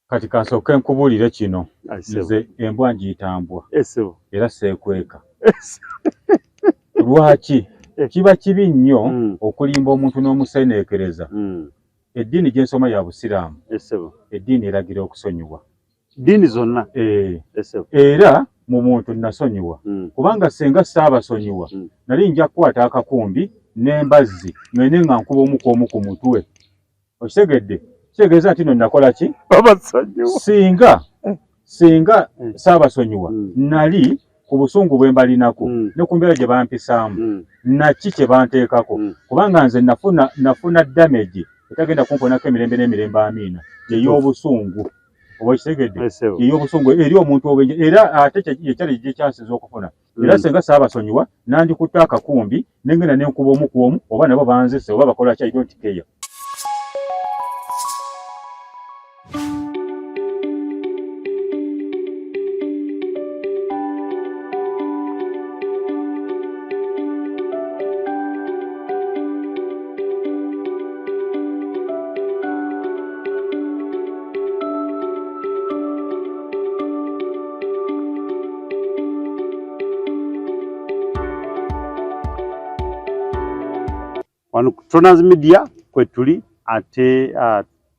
Kati kansooke nkubuulire kino, nze embwa ngiyita mbwa era seekweka. Lwaki kiba kibi nnyo okulimba omuntu n'omuseneekereza? Eddiini gye nsoma ya Busiraamu, eddiini eragira okusonyiwa. Ddiini zonna. Era mu muntu nasonyiwa, kubanga senga saabasonyiwa nali nja kukwata akakumbi n'embazzi ngende nga nkuba omu ku omu ku mutwe. Okitegedde? Kitegeeza nti no nakola ki? Singa saabasonyiwa nali ku busungu bwe mbalinako ne ku mbeera gye bampisaamu naki kye banteekako, kubanga nze nafuna damage etagenda kumponako emirembe n'emirembe, amiina, ey'obusungu. Oba okitegedde? Ey'obusungu eri omuntu obenje, era ate ekyali gye kyansinza okufuna. Era senga saabasonyiwa nandikutte akakumbi nengenda nenkuba omu ku omu, oba nabo banzise oba bakola ki, I don't care. Wano ku Tronaz Media kwe tuli, ate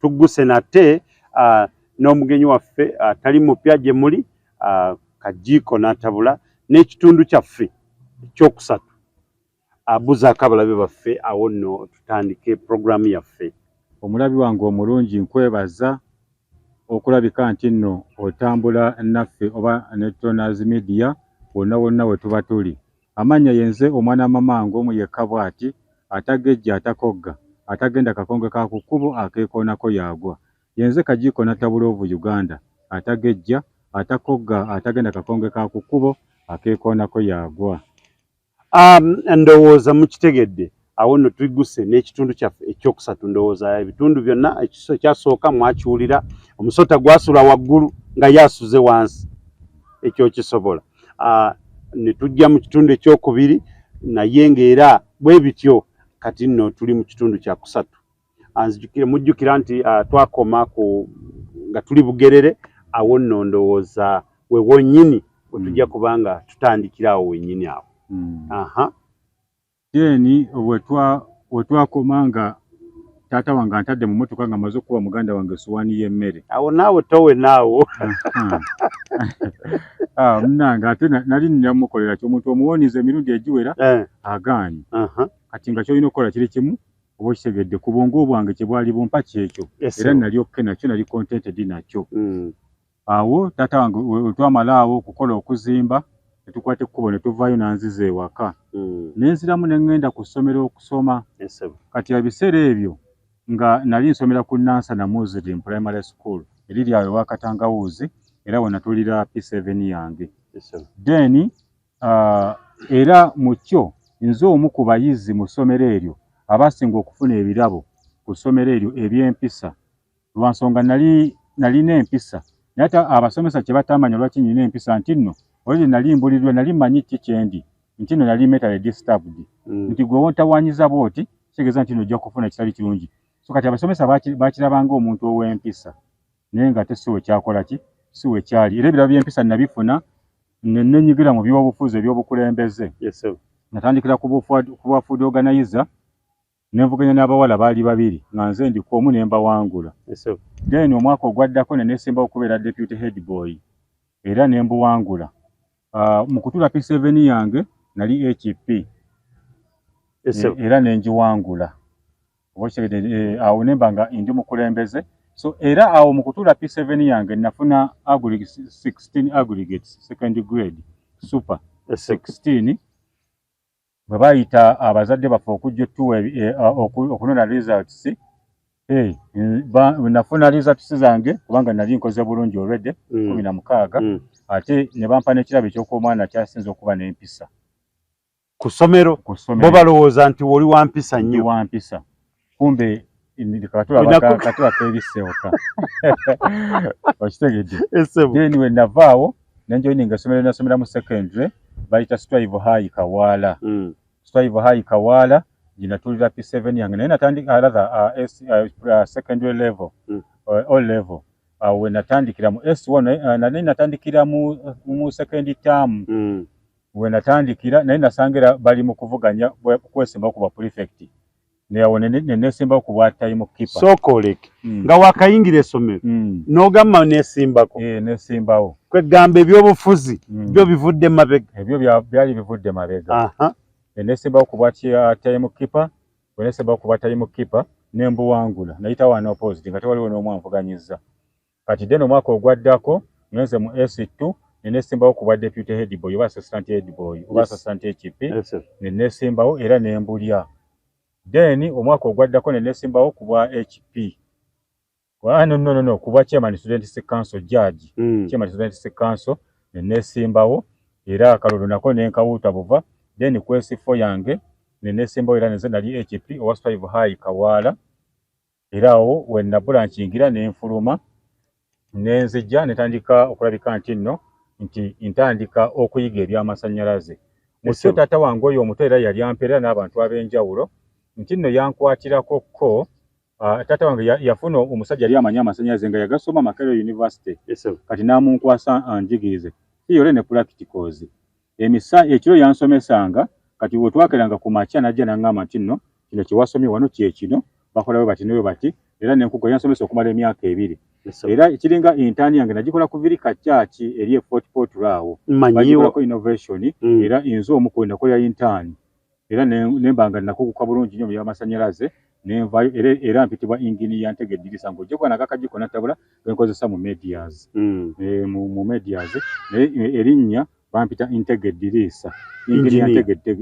tugguse nate n'omugenyi waffe atali mupya gye muli, Kajiiko n'atabula n'ekitundu kyaffe ekyokusatu. Abuzaako abalabe baffe, awo nno tutandike puroguramu yaffe. Omulabi wange omulungi, nkwebaza okulabika nti nno otambula naffe oba ne Tronaz Media wonna wonna we tuba tuli. Amannya yenze omwana mamange omu yekka bw'ati, atagejja, atakogga, atagenda kakonge ka ku kkubo, akeekoonako yaagwa. Yenze Kajiiko Nattabula of Uganda, atagejja, atakogga, atagenda kakonge ka ku kkubo, akeekoonako yaagwa. Ndowooza mukitegedde. Awo nno tugguse n'ekitundu kyaffe ekyokusatu. Ndowooza ebitundu byonna, ekyasooka mwakiwulira, omusota gwasula waggulu nga ye asuze wansi, ekyo kisobola. Ne tujja mu kitundu ekyokubiri, naye ng'era bwe bityo. Kati nno tuli mu kitundu kyakusatu. Nzijukire, mujjukira nti twakoma ku nga tuli Bugerere. Awo nno ndowooza we wonnyini we tujja kubanga tutandikira awo wennyini awo. Aha. Then wetwakoma nga taata wange antadde mu mmotoka nga maze okukuba muganda wange essowaani y'emmere. Awo naawe towe naawo. Munnange, ate nali nina mukolera ki? Omuntu omuwoniza emirundi egiwera agaanyi. Kati nga ky'olina okukola kiri kimu, oba okitegedde, ku bwongo bwange kye bwali bumpa kyekyo, era nali okay nakyo, nali contented nakyo. Awo taata wange we twamala awo okukola okuzimba, ne tukwata ekkubo ne tuvaayo, n'anziza ewaka. Ne nziramu ne ŋŋenda ku ssomero okusoma. Kati ebiseera ebyo nga nali nsomera ku Nansana Muslim Primary School eriri awo ewa Katangawuuzi, era we natuulira P7 yange. Then era mu kyo nze omu ku bayizi mu ssomero eryo abaasinga okufuna ebirabo ku ssomero eryo eby'empisa, lwa nsonga nali nalina empisa. Naye ate abasomesa kye bataamanya lwaki nina empisa, nti nno already nali mbuliddwa, nali mmanyi ki kye ndi, nti nno nali mentally disturbed, nti gwe wontawaanyiza bw'oti kitegeeza nti nno ojja kufuna ekitali kirungi. So kati abasomesa bakirabanga omuntu ow'empisa, naye nga ate si we kyakola ki, si we kyali. Era ebirabo by'empisa nabifuna ne nenyigira mu by'obufuzi ebyobukulembeze. Natandikira ku bwa food organizer, nenvuganya n'abawala baali babiri nga nze ndi ku omu, ne mbawangula. Then omwaka ogwaddako ne neesimbawo okubeera deputy head boy, era ne mbuwangula. Mu kutuula P7 yange nali HP, era ne ngiwangula. Oba okitegedde? Awo ne mba nga ndi mukulembeze. So era awo mu kutuula P7 yange nafuna aggregate 16, aggregates second grade super 16. Bwe bayita abazadde baffe okujja otuwa okunona results, nafuna results zange kubanga nali nkoze bulungi already, 16, ate ne bampa n'ekirabo eky'okwomwana kyasinze okuba n'empisa ku ssomero. Ku ssomero. Bo balowooza nti woli wa mpisa ndi nnyo. Wa mpisa, kumbe Olina katula kebiseoka, okitegedde? Ssebo. Then we navaawo nenjoininga essomero nasomera mu secondary, bayita Strive High Kawaala. Strive High Kawaala gye natuulira P7 yange, naye natandika rather secondary level, O level. Awo we natandikira mu S1, nali natandikira mu second term. We natandikira naye nasangira bali mu kuvuganya kwesimbawo ku ba prefect, naye ne nesimbawo ku bwa time keeper. Sooka oleke. Nga wakayingira essomero, n'ogamba nesimbako? Eh, nesimbawo. Kwegamba ebyobufuzi byo bivudde mabega? Ebyo byali bivudde mabega. Nesimbawo ku bwa time keeper. Bwe nesimbawo ku bwa time keeper ne mbuwangula, nayitawo unopposed nga tewaliwo n'omu anvuganyizza. Kati then omwaka ogwaddako ngenze mu S2 ne nesimbawo ku bwa deputy head boy oba assistant head boy oba assistant HP. Ne nesimbawo era ne mbulya. Then omwaka ogwaddako ne nesimbawo ku bwa HP. No, no, no, no, ku bwa chairman students council judge. Chairman students council ne nesimbawo era akalulu nako ne nkawuuta buva. Then ku S4 yange ne nesimbawo era nze nali HP owa Strive High Kawaala. Era awo we nabulankingira ne nfuluma ne nzija ne ntandika okulabika nti nno nti ntandika okuyiga ebyamasannyalaze. Mu kyo taata wange oyo omuto era yali ampeera n'abantu ab'enjawulo nti nno yankwatirako ko. Taata wange yafuna omusajja yali amanyi amasannyalaze nga yagasoma Makerere University. Kati n'amunkwasa anjigirize theory ne practicals. Emisa ekiro yansomesanga. Kati bwe twakeranga ku makya n'ajja n'aŋŋamba nti nno kino kye wasomye wano kye kino, bakola bwe bati ne bwe bati. Era nenkugo yansomesa okumala emyaka 2. Era kiringa intern yange nagikola ku Virika Church eri e Fort Portal awo. Bagikolako innovation. Era nze omu ku nakolera intern era ne mba nga nakuguka bulungi nnyo mu by'amasannyalaze nenvaayo era mpitibwa Engineer Ntege Eddirisa ng'ojja kuba nakakajiko nattabula lwe nkozesa mu medias. Mu medias naye erinnya bampita Ntege Eddirisa, Engineer.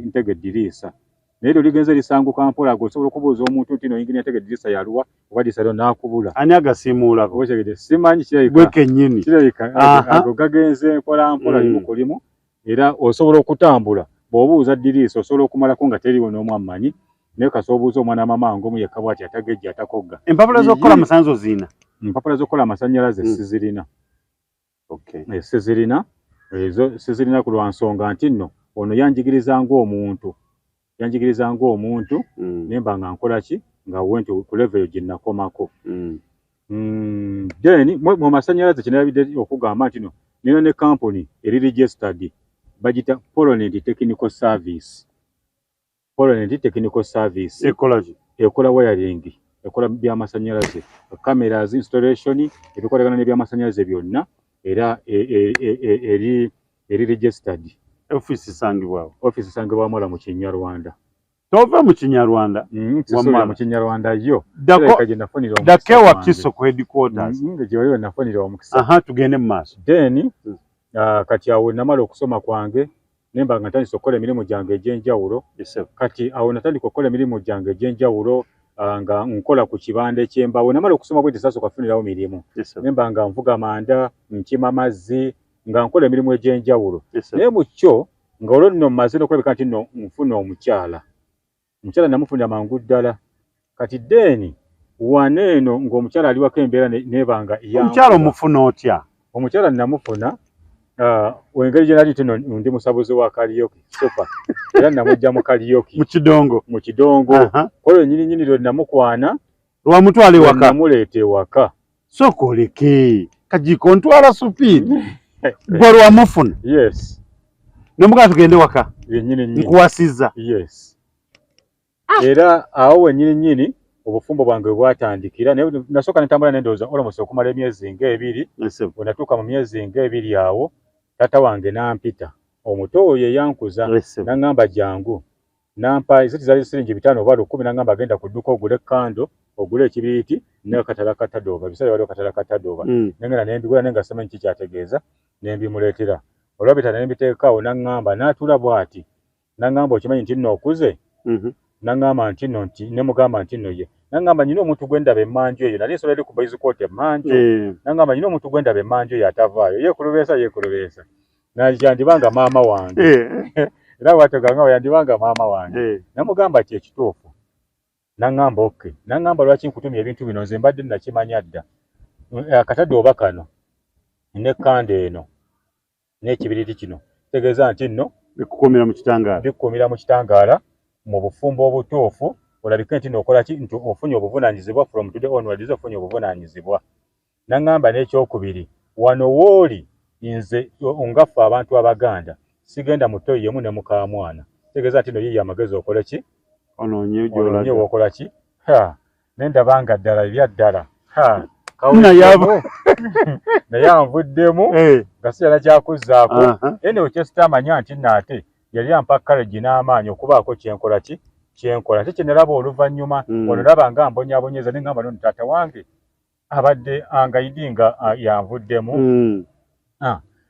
Ntege Eddirisa, naye eryo ligenze lisanguka mpola. Gwe osobola okubuuza omuntu nti no Engineer Ntege Eddirisa yaluwa oba Dirisa lyo n'akubula. Ani agasiimuulako? Oba simanyi, kirabika gwe kennyini. Kirabika ago gagenze mpola mpola limu ku limu. Era osobola okutambula bw'obuuza Diriisa osobola okumalako nga teriiwo n'omu amumanyi, naye kasita obuuza omwana mama ng'omu yekka bw'ati atagejja atakogga. Empapula z'okukola amasannyalaze oziina? Empapula z'okukola amasannyalaze sizirina. Sizirina ezo, sizirina ku lwa nsonga nti nno ono yanjigiriza ng'omuntu, yanjigiriza ng'omuntu naye mba nga nkola ki nga went ku level gye nakomako. Then mu masannyalaze kye nalabidde okugamba nti no nina ne company eri registered, bagita Polonet Technical Service. Polonet Technical Service. Ekola ki? Ekola wiring, ekola byamasannyalaze, cameras installation, ebikolagana n'ebyamasannyalaze byonna. Era eri registered. Office esangibwawo? Office esangibwa Wamala mu Kinyarwanda. Tova mu Kinyarwanda? Sisuubira mu Kinyarwanda yo. Ddako gye nafunira omukisa ddako ewa gwange. Kiso ku headquarters. Gye waliwo nafunira omukisa. Aha, tugende mu maaso. Then kati awo namala okusoma kwange nemba nga ntandise okukola emirimu gyange egy'enjawulo. Kati awo natandika okukola emirimu gyange egy'enjawulo nga nkola ku kibanda eky'embaawo. Namala okusoma bwenti sasooka kufunirawo mirimu, nemba nga nvuga manda, nkima mazzi, nga nkola emirimu egy'enjawulo. Naye mu kyo nga olwo nno mmaze n'okulabika nti nno nfuna omukyala. Omukyala namufunira mangu ddala. Kati then wano eno ng'omukyala ali wako embeera nebanga Omukyala omufuna otya? Omukyala namufuna engeri gye nali nti nno ndi musabuzi wa karaoke super, era namujja mu karaoke. Mu kidongo? Mu kidongo. Kolwo nyini nyini lwe namukwana. Lwamutwala ewaka? Namuleeta ewaka. Sooka oleke kajiiko ntwala speed. Gwe lwamufuna? Yes. Nomugamba tugende waka? Yennyini nyini. Nkuwasizza? Yes. Era awo wennyini nyini obufumbo bwange bwatandikira. Naye nasooka netambula nendowooza almost okumala emyezi ng'ebiri. Bwe natuuka mu myezi ng'ebiri awo taata wange n'ampita, omuto oyo eyankuza, n'aŋŋamba jangu, nampa eziti zaali siringi 5 oba 1000, n'aŋŋamba agenda ku dduuka ogule kando, ogule ekibiriiti n'akatala katadooba. Ebiseera waliwo katala katadooba. Nengenda nembigula naye nga simanyi kikyategeeza, nembimuleetera. Olwabita nembiteeka awo, n'aŋŋamba n'atuula bw'ati n'aŋŋamba, okimanyi nti nno okuze? N'aŋŋamba nti nno nti ne mugamba nti nno ye. N'aŋŋamba nyina omuntu gwe ndaba emmanju eyo, nali nsolo eri ku boys court emmanju. N'aŋŋamba nyina omuntu gwe ndaba emmanju eyo atavaayo, yeekulubeesa yeekulubeesa, yandibanga maama wange. Era bw'atyo gangamba yandibanga maama wange. Namugamba ki ekituufu. N'aŋŋamba okay. N'aŋŋamba lwaki nkutumya ebintu bino, nze mbadde nakimanya dda. Akatadde oba kano ne kando eno n'ekibiriiti kino kitegeeza nti nno bikukuumira mu kitangaala. Bikukuumira mu kitangaala mu bufumbo obutuufu, olabike nti nookola ki nti ofunye obuvunaanyizibwa. From today onwards ofunye obuvunaanyizibwa. Naŋŋamba n'ekyokubiri, wano wooli nze nga ffe abantu Abaganda sigenda mu toyi yemu ne mukaamwana, kitegeeza nti no yiiya amagezi okole ki, onoonye wokola ki. Ne ndaba nga ddala ebya ddala naye anvuddemu nga sirala kyakuzzaako. Anyway, kyesitamanya nti nno ate yali ampa courage n'amaanyi okubaako kyenkola ki kyenkola, ate kye nalaba oluvannyuma wano laba nga mbonyaabonyeza ne ŋŋamba nono taata wange abadde angayidi nga yanvuddemu.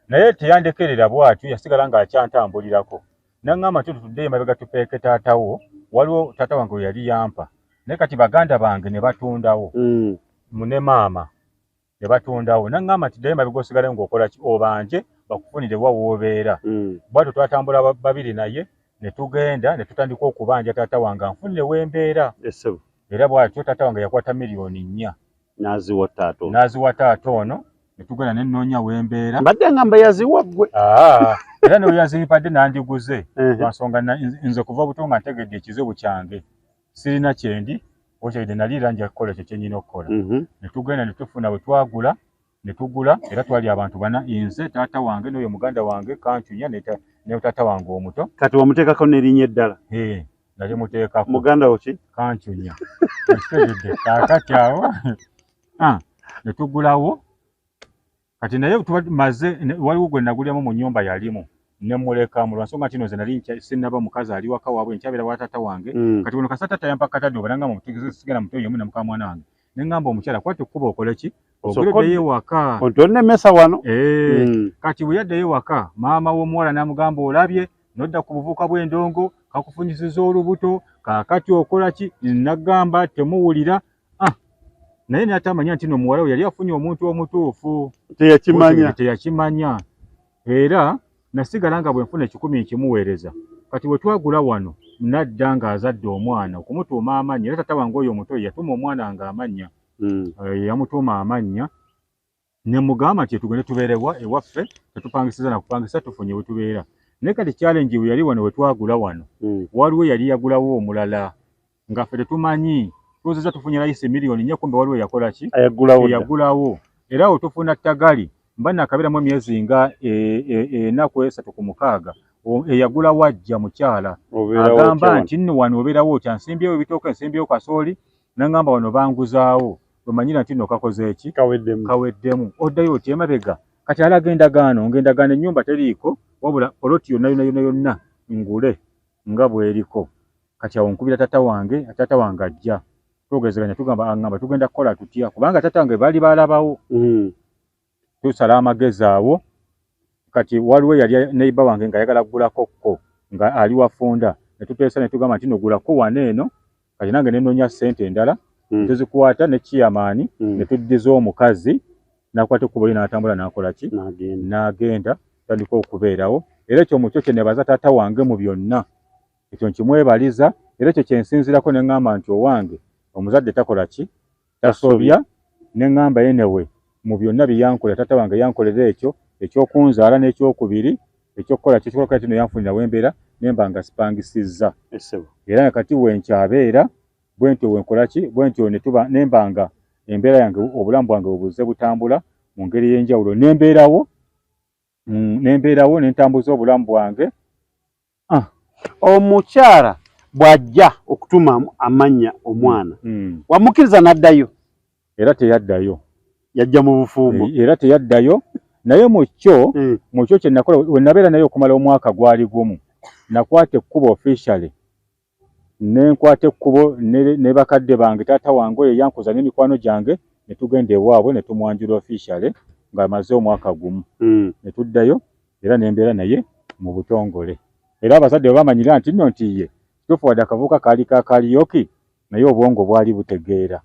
Naye teyandekerera bw'atyo, yasigala ng'akyantambulirako. Naŋŋamba nti tutuddeyo emabega tupeeke taatawo, waliwo taata wange we yali yampa, naye kati baganda bange ne batundawo ne maama ne batundawo. Naŋŋamba nti ddayo emabega osigale ng'okola ki, obanje bakufunire wa w'obeera. Bw'atyo twatambula babiri naye ne tugenda ne tutandika okubanja taata wange anfunire w'embeera. Era bw'atyo taata wange yakwata 4 million n'aziwa taata ono. N'aziwa taata ono, ne tugenda ne nnoonya w'embeera. Mbadde ngamba yaziwa ggwe. Era ne weyazimpadde nandiguze, lwansonga nze kuva buto nga ntegedde ekizibu kyange, sirina kyendi okyegedde, nali era nja kukola ekyo kyenyina okukola. Ne tugenda ne tufuna bwe twagula ne tugula, era twali abantu bana, nze, taata wange n'oyo muganda wange Kancunya ne taata wange omuto. Kati wamuteekako n'erinnya eddala? Nali muteekako. Muganda wo ki? Kancunya, okitegedde. Kaakati awo ne tugulawo kati, naye tuba maze waliwo gwe nagulyamu mu nnyumba yalimu ne mulekamu, lwansonga nti no nze nali sinnaba mukazi ali waka waabwe, nkyabeera wa taata wange. Kati wano kasita taata yampa katadde obalanga sigala muto yemu ne mukamwana wange, ne ŋŋamba omukyala, kwata ekkubo okole ki, ogereddeyo ewaka. Ontonnemesa wano. Kati bwe yaddayo ewaka, maama w'omuwala n'amugamba, olabye nodda ku buvuka bw'endongo, kakufunyisiza olubuto, kaakati okola ki? Nagamba temuwulira. Naye n'atamanya nti no muwala we yali afunye omuntu omutuufu. Teyakimanya. Teyakimanya. Era nasigala nga bwe nfuna 100 nkimuweereza. Kati bwe twagula wano, nadda ng'azadde omwana okumutuuma amannya, era tata wange oyo omuto yatuuma omwana ng'amannya. Yamutuuma amannya, ne mugamba nti tugende tubeerewa ewaffe, tetupangisiza na kupangisa, tufunye we tubeera. Naye kati challenge we yali wano we twagula wano, waliwo yali yagulawo omulala nga ffe tetumanyi, tuwozeza tufunye layisi 4 million, kumbe waliwo yakola ki, eyagulawo. Era awo tufuna tagali mba nakabeeramu emyezi nga 4 ku 3 ku 6, eyagulawo ajja mukyala agamba nti nno wano obeerawo otya, nsimbyewo ebitooke, nsimbyewo kasooli, nangamba wano banguzaawo, wemanyira nti nno kakoze eki, kaweddemu, oddayo otya emabega. Kati alaga endagaano, ng'endagaano ennyumba teriiko, wabula poloti yonna yonna yonna yonna ngule nga bw'eriko. Kati awo nkubira tata wange, tata wange ajja, twogezeganya, tugamba, aŋŋamba tugenda kukola tutya, kubanga tata wange baali balabawo. Tusala amagezi awo. Kati waliwo yali neighbor wange ng'ayagala kugulako kko nga ali wafunda, ne tuteesa ne tugamba nti no gulako wano eno. Kati nange ne nnoonya ssente endala, tuzikwata ne chairman, ne tuddiza omukazi, n'akwata ekkubo lye n'atambula n'akola ki, n'agenda, tandika okubeerawo. Era ekyo mukyo kye nebaza taata wange mu byonna, ekyo nkimwebaliza, era ekyo kyensinzirako ne ŋŋamba nti owange omuzadde takola ki, tasobya. Ne ŋŋamba anyway mu byonna bye yankolera, taata wange yankolera ekyo ekyokunzaala, n'ekyokubiri ekyokukola kyo kati no yanfunira wembeera nemba nga sipangisizza. Era nga kati wenkyabeera bwentyo wenkola ki bwentyo netuba nemba nga embeera yange, obulamu bwange bwe butambula mu ngeri ey'enjawulo, nembeerawo nembeerawo nentambuza obulamu bwange. Omukyala bw'ajja okutuma amannya omwana, wamukkiriza n'addayo? Era teyaddayo. Yajja mu bufumbo. Era teyaddayo, naye mu kyo mu kyo kye nakola, we nabeera naye okumala omwaka gwali gumu, nakwata ekkubo officially, ne nkwata ekkubo ne bakadde bange, taata wange oyo yankuza n'emikwano gyange, ne tugenda ewaabwe ne tumwanjula officially ng'amaze omwaka gumu. Ne tuddayo era nembeera naye mu butongole, era abazadde bwe bamanyira nti nno nti ye kituufu, wadde akavubuka kaali ka karaoke, naye obwongo bwali butegeera.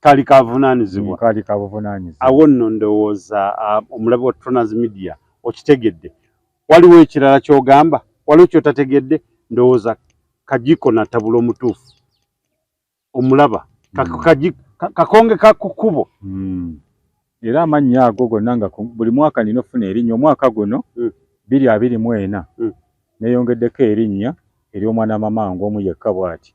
Kaali kavunaanyizibwa. Kaali kabuvunaanyizibwa. Awo nno ndowooza omulabi wa Tronas Media okitegedde. Waliwo ekirala ky'ogamba? Waliwo kyotategedde? Ndowooza kajiko natabula omutuufu omulaba kakonge ka kukubo. Era amannya ago gonna nga buli mwaka nina okufuna erinnya. Omwaka guno 2024 neeyongeddeko erinnya ery'omwana mamange omu yekka bw'ati.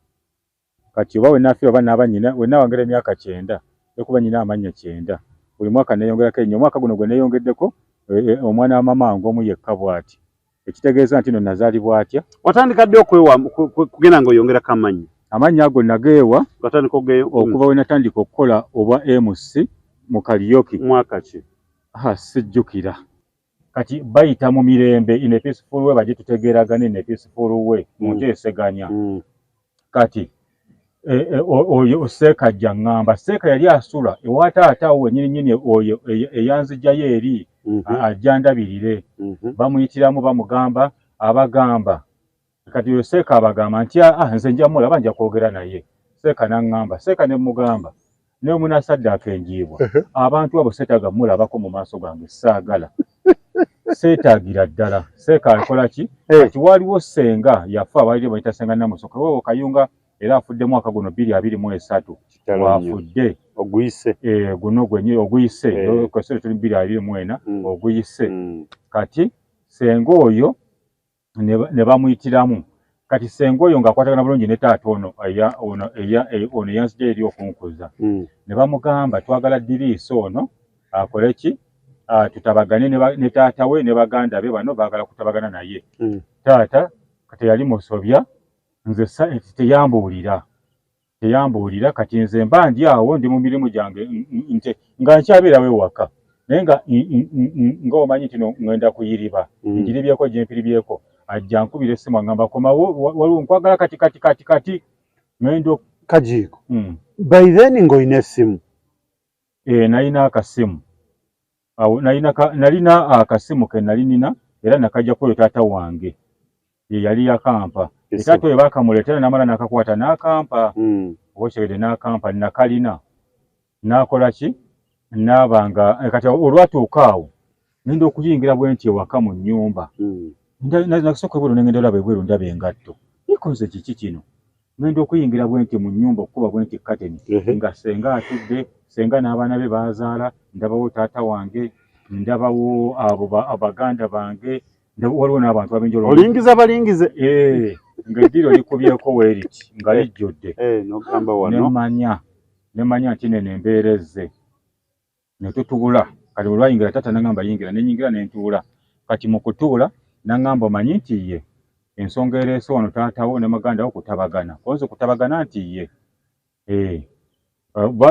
Kati oba wenafiira oba naaba nyina, wenawangera emyaka 90 ekuba nyina amannya 90. Buli mwaka neeyongerako erinnya. Omwaka guno gwe neeyongeddeko omwana wa maama wange omu yekka bw'ati, ekitegeeza nti no nazaalibwa atya. Watandika ddi okwewa kugenda ng'oyongerako amannya? Amannya ago nageewa Watandika ogeyo okuva we natandika okukola obwa MC mu karaoke. Mwaka ki? Ha, sijjukira. Kati bayita mu mirembe, in a peaceful way, bajje tutegeeragane in a peaceful way mu nteeseganya. Kati oyo Seeka ajja ŋŋamba, Seeka yali asula ewa taata awo wennyini nnyini, oyo eyanzigyayo eri, ajja ndabirire. Bamuyitiramu, bamugamba, abagamba. Kati oyo Seeka abagamba nti, "Ah, nze nja mulaba, nja kwogera naye." Seeka n'aŋŋamba, Seeka ne mugamba, ne munasaddaaka enjiibwa, abantu abo seetaaga mulabako mu maaso gange, saagala, seetaagira ddala. Seeka akola ki? Kati waliwo senga yafa, baali bayita Senga Namusoke wewo Kayunga, era afudde mwaka guno 2023. Kitalo nnyo. Wafudde. Oguyise. Eh, guno gwennyini oguyise. Kasere tuli 2024. Oguyise. Kati senga oyo ne bamuyitiramu. Kati senga oyo ng'akwatagana bulungi ne taata ono ono ono eyanzija eri okunkuza. Ne bamugamba, twagala Diriisa ono akole ki? Ah, tutabagane ne taata we ne baganda be, bano baagala kutabagana naye. Taata kati yali musobya, nze teyambuulira, teyambuulira. Kati nze mba ndi awo, ndi mu mirimu gyange, nte nga nkyabeerawo ewaka, naye nga nga omanyi nti no ŋŋenda kuyiriba. Njiribyeko gye mpiribyeko, ajja nkubira essimu, aŋŋamba, "Komawo, waliwo nkwagala kati kati kati kati." Ŋŋenda Kajiiko, by then ng'olina essimu? Eh, nalina akasimu awo, nalina akasimu ke nali nina, era nakajjako oyo taata wange ye yali yakampa. Taata oyo baakamuleetera, n'amala n'akakwata n'akampa. Oba okitegedde, n'akampa, nakalina. N'akola ki? Naaba nga kati olwatuuka awo, ngenda okuyingira bwe nti ewaka mu nnyumba. Nasooka ebweru, ne ngenda olaba ebweru, ndaba engatto ikoze kiki kino. Ngenda okuyingira bwe nti mu nnyumba, okukuba bwe nti kateni, nga senga atudde, senga n'abaana be baazaala, ndabawo taata wange, ndabawo abo baganda bange, waliwo n'abantu ab'enjawulo. Olingiza balingize. Eh, ng'eddiiro likubyeko weeriti nga lijjudde. Eh, n'ogamba wano. Nemanya nti neno embeera ezze, ne tutuula. Kati olwayingira, taata nangamba, "Yingira." Ne nyingira ne ntuula. Kati mu kutuula nangamba, "Omanyi nti ye ensonga ereese wano taatawo ne muganda wo kutabagana konze kutabagana?" Nti ye. Eh,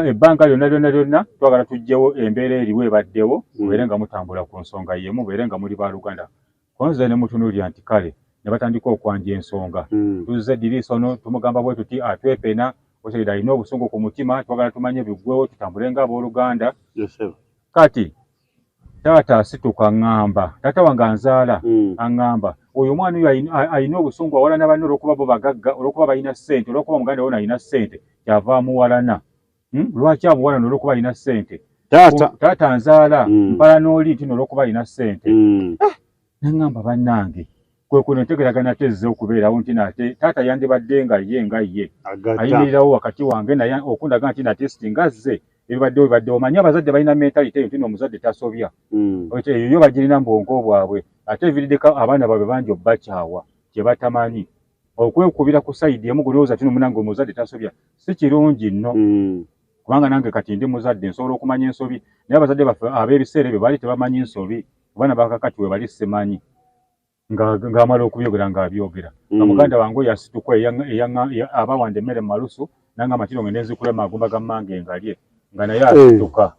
ebbanga lyonna lyonna lyonna twagala tuggyewo embeera eriwo ebaddewo, mubeere nga mutambula ku nsonga y'emu, mubeere nga muli baluganda. Konze ne mutunuulira nti kale, ne batandika okwanja ensonga. Tuzze Diriisa ono tumugamba bwe tuti, atwepena, otegedde, alina obusungu ku mutima, twagala tumanye biggwewo, tutambule ng'abooluganda. Kati taata asituka aŋŋamba, taata wange anzaala, aŋŋamba, "Oyo omwana oyo alina obusungu, awalana banne olw'okuba bo bagagga, olw'okuba balina ssente, olw'okuba muganda we alina ssente, kyava amuwalana. Lwaki amuwalana? Olw'okuba alina ssente." Taata. Taata nzaala. Mpalana oli nti olw'okuba alina ssente. Neŋŋamba, bannange, kwe kuno entegeragana ate ezze okubeerawo nti nate taata yandibadde nga ye ayimirirawo wakati wange naye okundaga nti nate singa azze, ebibaddewo bibaddewo. Omanyi abazadde balina mentality eyo nti n'omuzadde tasobya. Eyo yo bagirina mu bwongo bwabwe, ate eviiriddeko abaana baabwe bangi obbakyawa kye batamanyi, okwekubira ku side emu gulowooza ti nomunange omuzadde tasobya. Si kirungi nno, kubanga nange kati ndi muzadde, nsobola okumanya ensobi, naye abazadde baffe ab'ebiseera ebyo baali tebamanyi nsobi. Abaana bakakati we bali simanyi ng'amala okubyogera ng'abyogera nga muganda wange oyo asituka abawanda emmere mu malusu, nangamba kino ngende nzikula magumba ga mmange ngalye, nga naye asituka.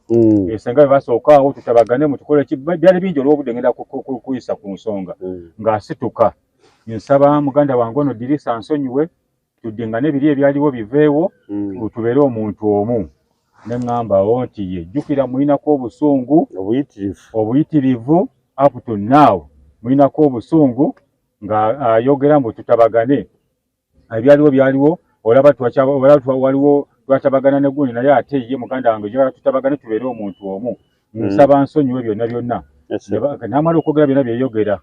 Senga bwe basooka awo, tutabagane mutukole ki, byali bingi, olw'obudde ngenda kuyisa ku nsonga. Ng'asituka, nsaba muganda wange ono Dirisa nsonyiwe, tudde nga n'ebiri ebyaliwo biveewo, tubeere omuntu omu. Ne ŋŋambawo nti ye jjukira mulinako obusungu obuyitirivu. Obuyitirivu, up to now mulinako obusungu. Ng'ayogera mbu tutabagane, ebyaliwo byaliwo, olaba waliwo twatabagana ne gundi, naye ate ye muganda wange njagala tutabagane, tubeere omuntu omu, nsaba nsonyiwe byonna byonna. N'amala okwogera byonna byeyogera,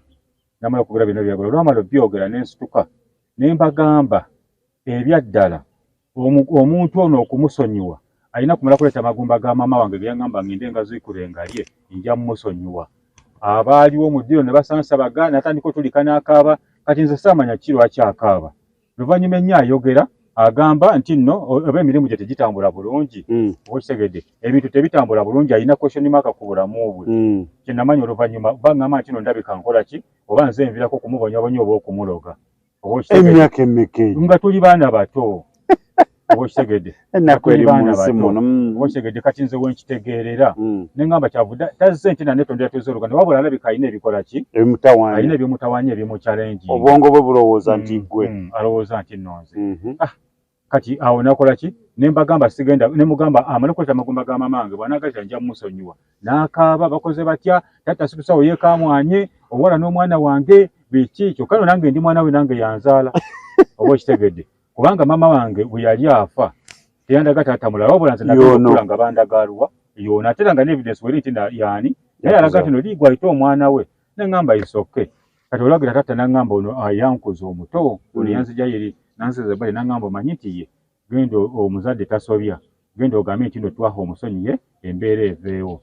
n'amala okwogera byonna byeyogera. Olwamala obyogera, n'ensituka ne mbagamba, ebyaddala omuntu ono okumusonyiwa alina kumala kuleeta amagumba ga maama wange geyaŋŋamba ngende ngaziikule ngalye, nja mmusonyiwa. Abaaliwo mu ddiro ne basansabaga, n'atandika otulika n'akaaba. Kati nze saamanya ki lwaki akaaba. Luvannyuma ennyo ayogera Agamba nti nno oba emirimu gye tegitambula bulungi, oba okitegedde, ebintu tebitambula bulungi, alina question mark ku bulamu bwe. Kyenamanya oluvannyuma baŋŋamba nti no ndabika nkola ki, oba nze nvirako okumubonyabonya oba okumuloga, oba okitegedde. Emyaka emeka egyo? Nga tuli baana bato, oba okitegedde. Ennaku eri mu nsi bato. muno. Oba okitegedde, kati nze wenkitegeerera ne ŋŋamba kyavudde tazze nti nanetondera tuzze oluganda, wabula alabika alina ebikola ki, alina Ebimutawaanya. Ebimutawaanya, ebimuchallenge. Obwongo bwe bulowooza nti ggwe. Alowooza nti nno nze. Kati awo nakola ki, ne mbagamba sigenda, ne mugamba amale okuleeta amagumba ga mamange, bw'anaagaita nja mumusonyiwa. N'akaaba, bakoze batya, taata situsawo yeekamwanye owala n'omwana wange biki, kyokka no nange ndi mwana we, nange yanzaala, oba okitegedde, kubanga maama wange bwe yali afa teyandaga taata mulala, wabula nze nagenda Yono. okula nga bandagaluwa yoona, ate era nga n'evidence weri nti yaani naye alaga nti no liigwa ayite omwana we, neŋŋamba isoke. Kati olwagira taata naŋŋamba ono ayankuza omuto ono, yanzija yeri nansiza ebbali, naŋŋamba omanyi nti ye genda omuzadde tasobya, genda ogambe nti no twaha omusonyiye embeera eveewo.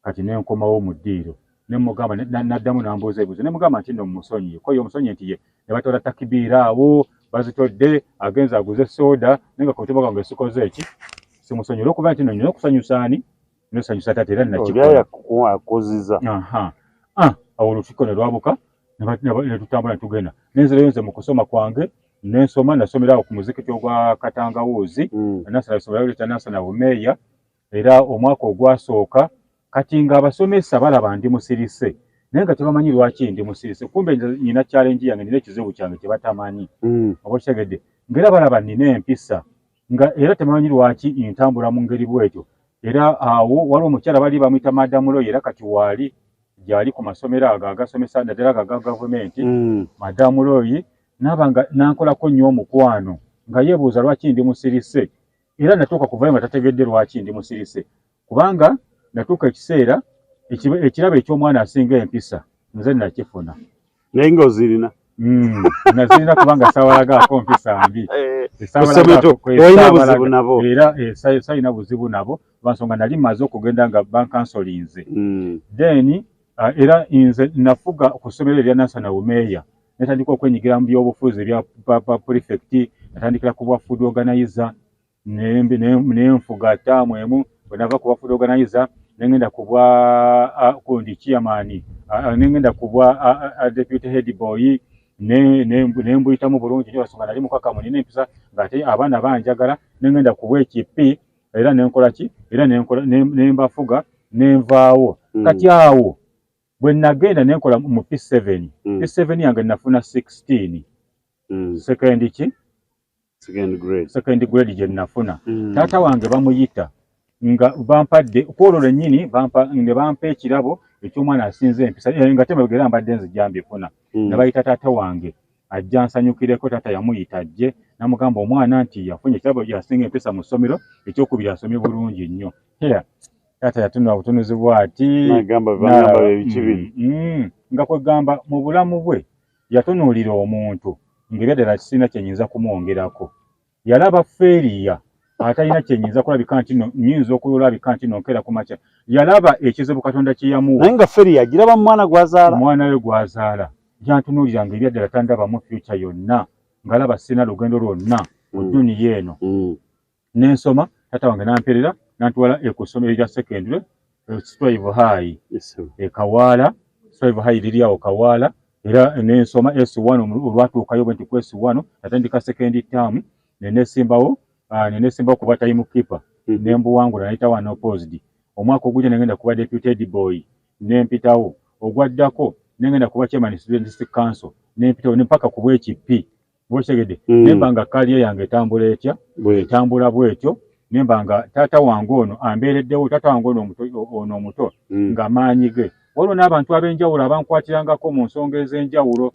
Kati nenkomawo mu ddiiro nemugamba naddamu nambuuza ebibuuzo, nemugamba nti no mumusonyiye, ko ye omusonyiye nti ye, ne batwala takibiira awo bazitodde, agenze aguze soda, naye nga ku mutima gwange sikoze eki, simusonyiye, olwokuba nti no nina okusanyusa ani, nosanyusa taata, era Oli nakikola. Akuziza. Aha. Ah, awo olukiiko ne lwabuka, ne tutambula ne tugenda, nenzirayo nze mu kusoma kwange, nensoma, nasomera awo ku muzikiti ogwa Katangawuuzi. Nansana isomero lita Nansana Bumeeya, era omwaka ogwasooka kati ng'abasomesa balaba ndi musirise, naye nga tebamanyi lwaki ndi musirise, kumbe nze nina challenge yange, nina ekizibu kyange kye batamanyi. Oba okitegedde, ng'era balaba nina empisa, nga era tebamanyi lwaki ntambula mu ngeri bwetyo. Era awo waliwo omukyala bali bamuyita Madamu Loyi, era kati waali gyali ku masomero ago agasomesa, naddala ago aga gavumenti. Madamu Loyi naaba nga nankolako nnyo omukwano, nga yeebuuza lwaki ndi musirise, era natuuka kuvayo nga tategedde lwaki ndi musirise, kubanga natuuka ekiseera ekirabo eky'omwana asinga empisa nze nakifuna. Naye ng'ozirina. Nazirina, kubanga saawalagaako mpisa mbi. Kusomero tolina buzibu nabo. Era salina buzibu nabo, lwansonga nali maze okugenda nga bankansolinze. Then era nze nafuga ku ssomero erya Nansana Bumeeya, netandika okwenyigira mu byobufuzi ebya prefect, natandikira ku bwa food organizer, nenfuga taamu emu. Bwe nava ku bwa food organizer nengenda ku bwa kundi chairman, nengenda ku bwa deputy head boy, nembuyitamu bulungi nnyo, lwansonga nali mukakamu, nina empisa, ng'ate abaana banjagala. Nengenda ku bw'ekipi, era nenkola ki, era nenkola nembafuga, nenvaawo. Kati awo bwe nagenda nenkola mu P7, P7 yange nafuna 16. Second ki? Second grade. Second grade gye nafuna. Taata wange bamuyita nga bampadde kwolwo lwennyini, bampa ne bampa ekirabo eky'omwana asinze empisa, nga temabegera mbadde nzijja mbifuna. Ne bayita taata wange ajja nsanyukireko. Taata yamuyita ajje, namugamba omwana nti yafunye ekirabo, yasinga empisa mu ssomero, ekyokubiri asomye bulungi nnyo. Here taata yatunula butunuzi bw'ati. Nagamba bangamba biki bino. Nga kwegamba mu bulamu bwe yatunuulira omuntu ng'ebyaddala sirina kye nnyinza kumwongerako, yalaba failure atalina kyenyinza kulabika nti no nyinza okulabika nti nonkeera ku makya, yalaba ekizibu Katonda kye yamuwa. Naye nga failure agiraba mu mwana gw'azaala. Omwana we gw'azaala, yantunuulira nga ebyaddala tandabamu future yonna, ng'alaba sirina lugendo lwonna mu dduniya eno. Nensoma, taata wange namperera nantwala ku ssomero erya secondary, Strive High e Kawaala. Strive High liri awo Kawaala, era nensoma S1. Olwatuukayo bwe nti ku S1 natandika second term, nenesimbawo kuba time keeper, nembuwangula, nayitawo unopposed. Omwaka ogujja nengenda kuba deputy head boy, nempitawo. Ogwaddako nengenda kuba chairman students council, nempitawo, nempaka ku bwekipi, okitegedde? Nemba nga career yange etambula etya, etambula bwetyo, nemba nga taata wange ono ambeereddewo, taata wange ono omuto, ono omuto nga maanyi ge. Waliwo n'abantu ab'enjawulo abankwatirangako mu nsonga ez'enjawulo,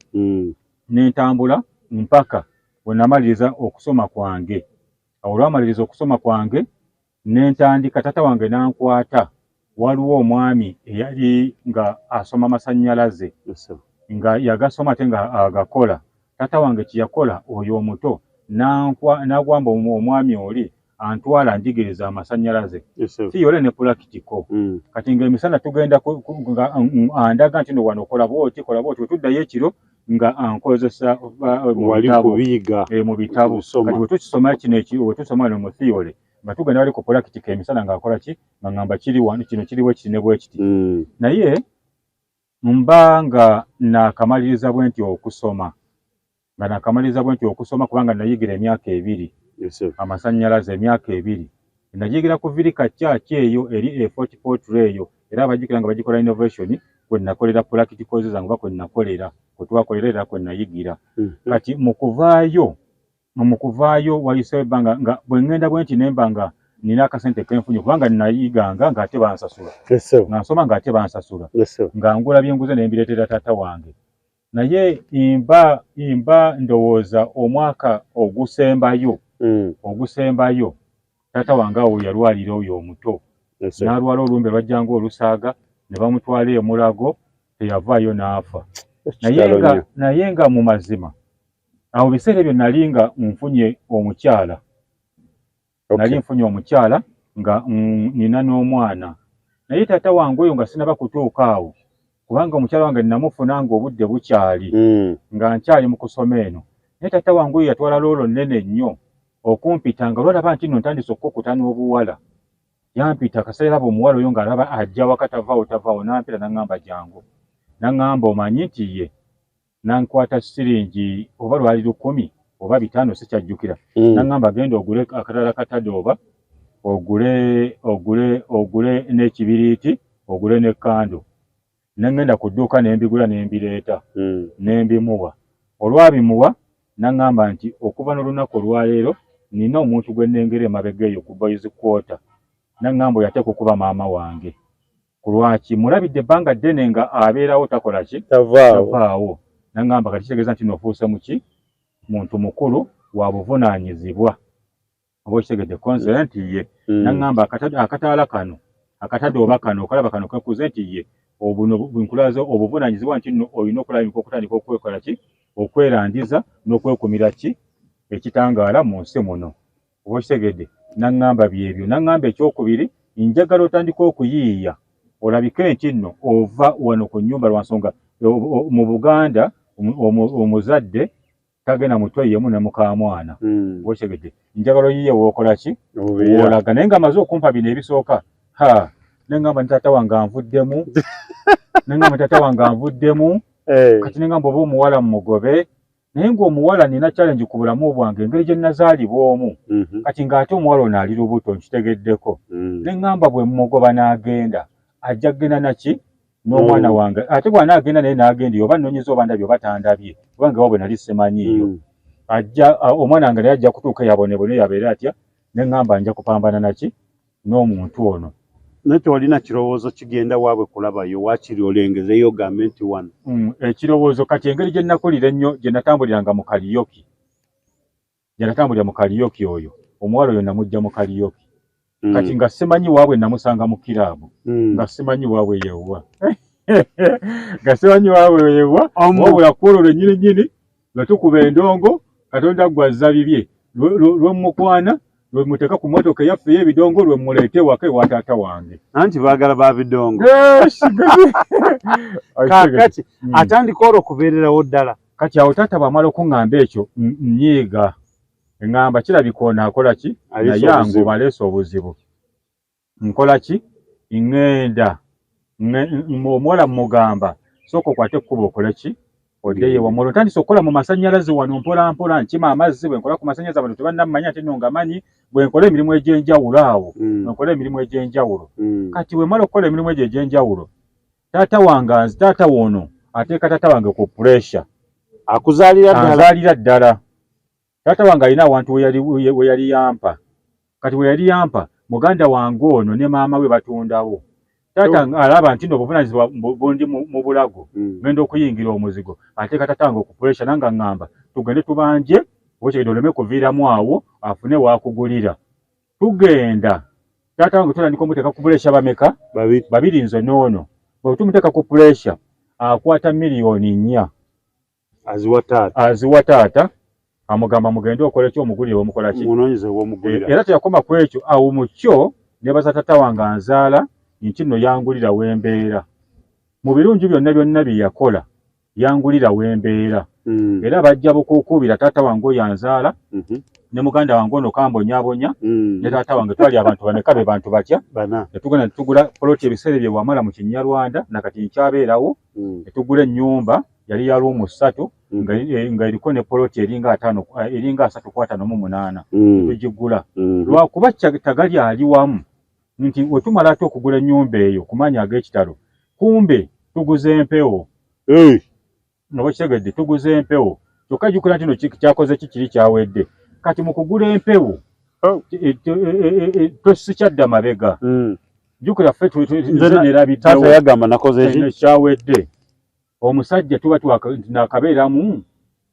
nentambula mpaka bwe namaliriza okusoma kwange. Awo olwamaliriza okusoma kwange nentandika, taata wange nankwata, waliwo omwami eyali nga asoma amasannyalaze, nga yagasoma ate nga agakola. Taata wange kyeyakola, oyo omuto nagwamba omwami oli. Antwala njigiriza amasannyalaze, theory ne practical. Kati ng'emisana tugenda nga andaga nti no wano kola bwoti, kola bwoti. Wetuddayo ekiro nga ankozesa mu Wali bitabo. Kubiyiga. Mu bitabo. Kusoma. Kati bwe tukisoma kino bwe tusoma wano mu theory, nga tugenda wali ku practical emisana, ng'akola ki, nga ngamba kiri wano, kino kiri bwe kiti ne bwe kiti. Naye mba nga naakamaliriza bwe nti okusoma, nga naakamaliriza bwe nti okusoma, kubanga nayigira emyaka 2. Amasannyalaze emyaka 2 nagiyigira ku Virika Church eyo eri e Fort Portal eyo, era abajjukira nga bagikola innovation, kwe nakolera practicals zange oba kwe nakolera, kwe twakolera era kwe nayigira. Kati mu kuvaayo wayiseewo ebbanga, nga bwe ŋŋenda bwe nti nemba nga nina akasente kenfunye, kubanga nayiganga ng'ate bansasula. Nga nsoma ng'ate bansasula. Nga ngula byenguze ne mbireetera taata wange. Naye mba ndowooza omwaka ogusembayo, ogusembayo, taata wange awo yalwalira oyo omuto. N'alwala olumbe lwajjanga olusaaga, ne bamutwala e Mulago, teyavaayo n'afa. Naye Kitalo nga nnyo. Naye nga mu mazima awo biseera ebyo nali nga nfunye omukyala. Nali nfunye omukyala nga nina n'omwana. Naye taata wange oyo nga sinaba kutuuka awo, kubanga omukyala wange namufuna nga obudde bukyali, nga nkyali mu kusoma eno. Naye taata wange oyo yatwala loolo nnene nnyo okumpita, nga lwalaba nti nno ntandise okukukuta n'obuwala, yampita. Kaseera alaba omuwala oyo ng'alaba ajja waka tavaawo, tavaawo, n'ampita n'aŋŋamba jangu. N'aŋŋamba omanyi nti ye nankwata siringi oba lwali 1000 oba 500, sikyajjukira. N'aŋŋamba genda ogule akatala katadooba, ogule n'ekibiriiti, ogule ne kando. Ne ŋŋenda ku dduuka ne mbigula ne mbireeta. Ne mbimuwa. Olwabimuwa n'aŋŋamba nti okuva n'olunaku olwaleero nina omuntu gwe nnengera emabega eyo ku boys quarter. N'aŋŋamba oyo ateekwa okuba maama wange. Ku lwaki mulabidde ebbanga ddene nga abeerawo takola ki? Tavaawo. Tavaawo. N'aŋŋamba kati kitegeeza nti n'ofuuse muki? Muntu mukulu wa buvunaanyizibwa. Oba okitegedde konze nti ye. N'aŋŋamba akataala kano, akatadooba kano okalaba kano kekuze nti ye obuno nkulaze obuvunaanyizibwa nti nno olina okulabika okutandika okwekola ki, okwerandiza n'okwekumira ki ekitangaala mu nsi muno. Oba okitegedde? N'aŋŋamba byebyo. N'aŋŋamba ekyokubiri, njagala otandike okuyiiya olabike nti nno ova wano ku nnyumba, lwa nsonga mu Buganda omuzadde tagenda mutwe yemu ne mukaamwana. Oba okitegedde? Njagala oyiiye w'okola ki, Obeera. w'olaga. Naye ng'amaze okumpa bino ebisooka, ha, ne ŋŋamba ne taata wange anvuddemu, ne ŋŋamba taata wange anvuddemu. Kati ne ŋŋamba oba omuwala mmugobe, naye ng'omuwala nina challenge ku bulamu bwange engeri gye nazaalibwa omu. Kati ng'ate omuwala ono ali lubuto, nkitegeddeko. Ne ŋŋamba bwe mmugoba n'agenda, ajja kugenda naki n'omwana wange, ate bw'anaagenda naye n'agenda oba nnoonyeza oba ndabye oba tandabye, kubanga ewaabwe nali simanyiiyo. Ajja omwana wange naye ajja kutuuka yabonebone yabeere atya. Ne ŋŋamba nja kupambana naki n'omuntu ono. Naye tewalina kirowoozo kigenda waabwe kulabayo, waakiri olengezeyo ogambe nti wano? Ekirowoozo kati engeri gye nakulira ennyo, gye natambuliranga mu karaoke, gye natambulira mu karaoke, oyo omuwala oyo namujja mu karaoke. Kati nga simanyi waabwe, namusanga mu kiraabu. Nga simanyi waabwe yewa, nga simanyi waabwe yewa. Wabula ku olwo lwennyini nnyini nga tukuba endongo, Katonda gwazza bibye, lwe mmukwana, lwe muteeka ku mmotoka eyaffe ey'ebidongo, lwe muleeta ewaka ewa taata wange. Anti baagala ba bidongo. Yes. Kaakati atandika olwo okubeererawo ddala. Kati awo taata bw'amala okuŋŋamba ekyo, nnyiiga, eŋŋamba kirabika ono akola ki, Aleese naye obuzibu. angoba, aleese obuzibu. Nkola ki? Ŋŋenda omuwala mmugamba sooka okwate ekkubo okole ki, oddeyo ewammwe. Olwo ntandise okukola mu masannyalaze wano mpola mpola, nkima amazzi. Bwe nkola ku masannyalaze abantu tebannammanya nti nno nga manyi bwe nkola emirimu egy'enjawulo awo. Bwe nkola emirimu egy'enjawulo, kati bwe mmala okukola emirimu egyo egy'enjawulo, taata wange taata wono ateeka taata wange ku pressure. Akuzaalira ddala? Anzaalira ddala. Taata wange alina awantu we yali yampa. Kati we yali yampa, muganda wange ono ne maama we batundawo. Taata alaba nti nno obuvunaanyizibwa bundi mu bulago, ngenda okuyingira omuzigo, ateeka taata wange ku pressure, nange aŋŋamba tugende tubanje okyegede oleme kuviiramu awo, afune waakugulira. Tugenda, taata wange tutandika omuteeka ku pressure. Bameka? Babiri. Babiri, nze n'ono. Bwe tumuteeka ku pressure, akwata 4 million Aziwa taata. Aziwa taata. Amugamba mugende okole ki, omugulire omukola ki, munoonyeze w'omugulira. Era teyakoma ku ekyo, awo mu kyo nebaza tata wange anzaala nti nno yangulira w'embeera mu birungi byonna byonna bye yakola, yangulira w'embeera. Era bajja bukuukuubira taata wange oyo anzaala ne muganda wange ono kambonyaabonya ne taata wange. Twali abantu bameka? Be bantu batya? Bana. Ne tugenda ne tugula poloti ebiseera bye wamala mu Kinyarwanda, nakati nkyabeerawo. Ne tugula ennyumba yali ya room 3 nga eriko ne poloti eringa 50, eringa 358. Tugigula lwakuba tagali ali wamu nti wetumala ate okugula ennyumba eyo ku maanyi ag'ekitalo, kumbe tuguze empewo. Nga bakitegedde, tuguze empewo. Kyokka jjukira nti no kyakoze ki, kiri kyawedde. Kati mu kugula empewo tosikyadda mabega. Jjukira ffe nerabiddewo. Taata yagamba nakoze ki? Kyawedde. Omusajja tuba nakabeeramu,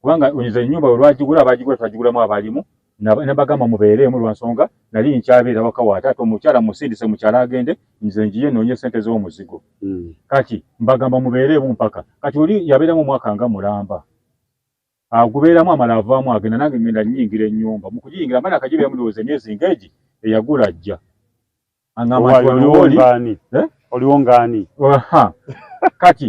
kubanga nze ennyumba bwe lwagigula, abagigula twagigulamu abalimu, nabagamba mubeereemu lwa nsonga nali nkyabeera waka wa taata. Omukyala musindise mukyala agende, nze ngiye noonye sente z'omuzigo. Kati mbagamba mubeereemu mpaka kati oli yabeeramu omwaka nga mulamba, agubeeramu amala avaamu agenda, nange ngenda nnyingira ennyumba. Mu kugiyingira mba nakagibeeramu ndowooza emyezi ng'egi, eyagula ajja aŋŋamba nti wano wooli. Oliwo ngaani? Kati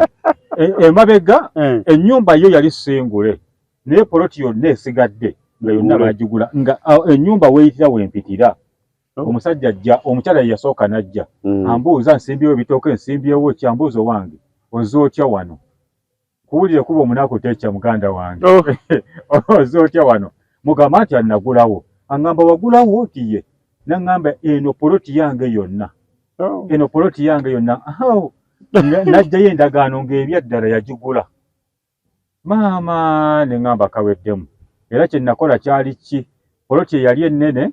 emabega ennyumba yo yali singule, naye poloti yonna esigadde nga yonna bagigula, nga ennyumba weeyitira wempitira. Omusajja ajja, omukyala ye yasooka n'ajja ambuuza nsimbyewo ebitooke, nsimbyewo ki, ambuuza owange ozze otya wano? Kuwulire kuba omunaku tekya muganda wange. Ozze otya wano? Mugamba nti anagulawo. Aŋŋamba wagulawo oti ye, naŋŋamba eno poloti yange yonna. Eno poloti yange yonna. N'ajjayo endagaano ng'ebyaddala yagigula. Maama ne ŋŋamba kaweddemu. Era kye nakola kyali ki? Poloti eyali ennene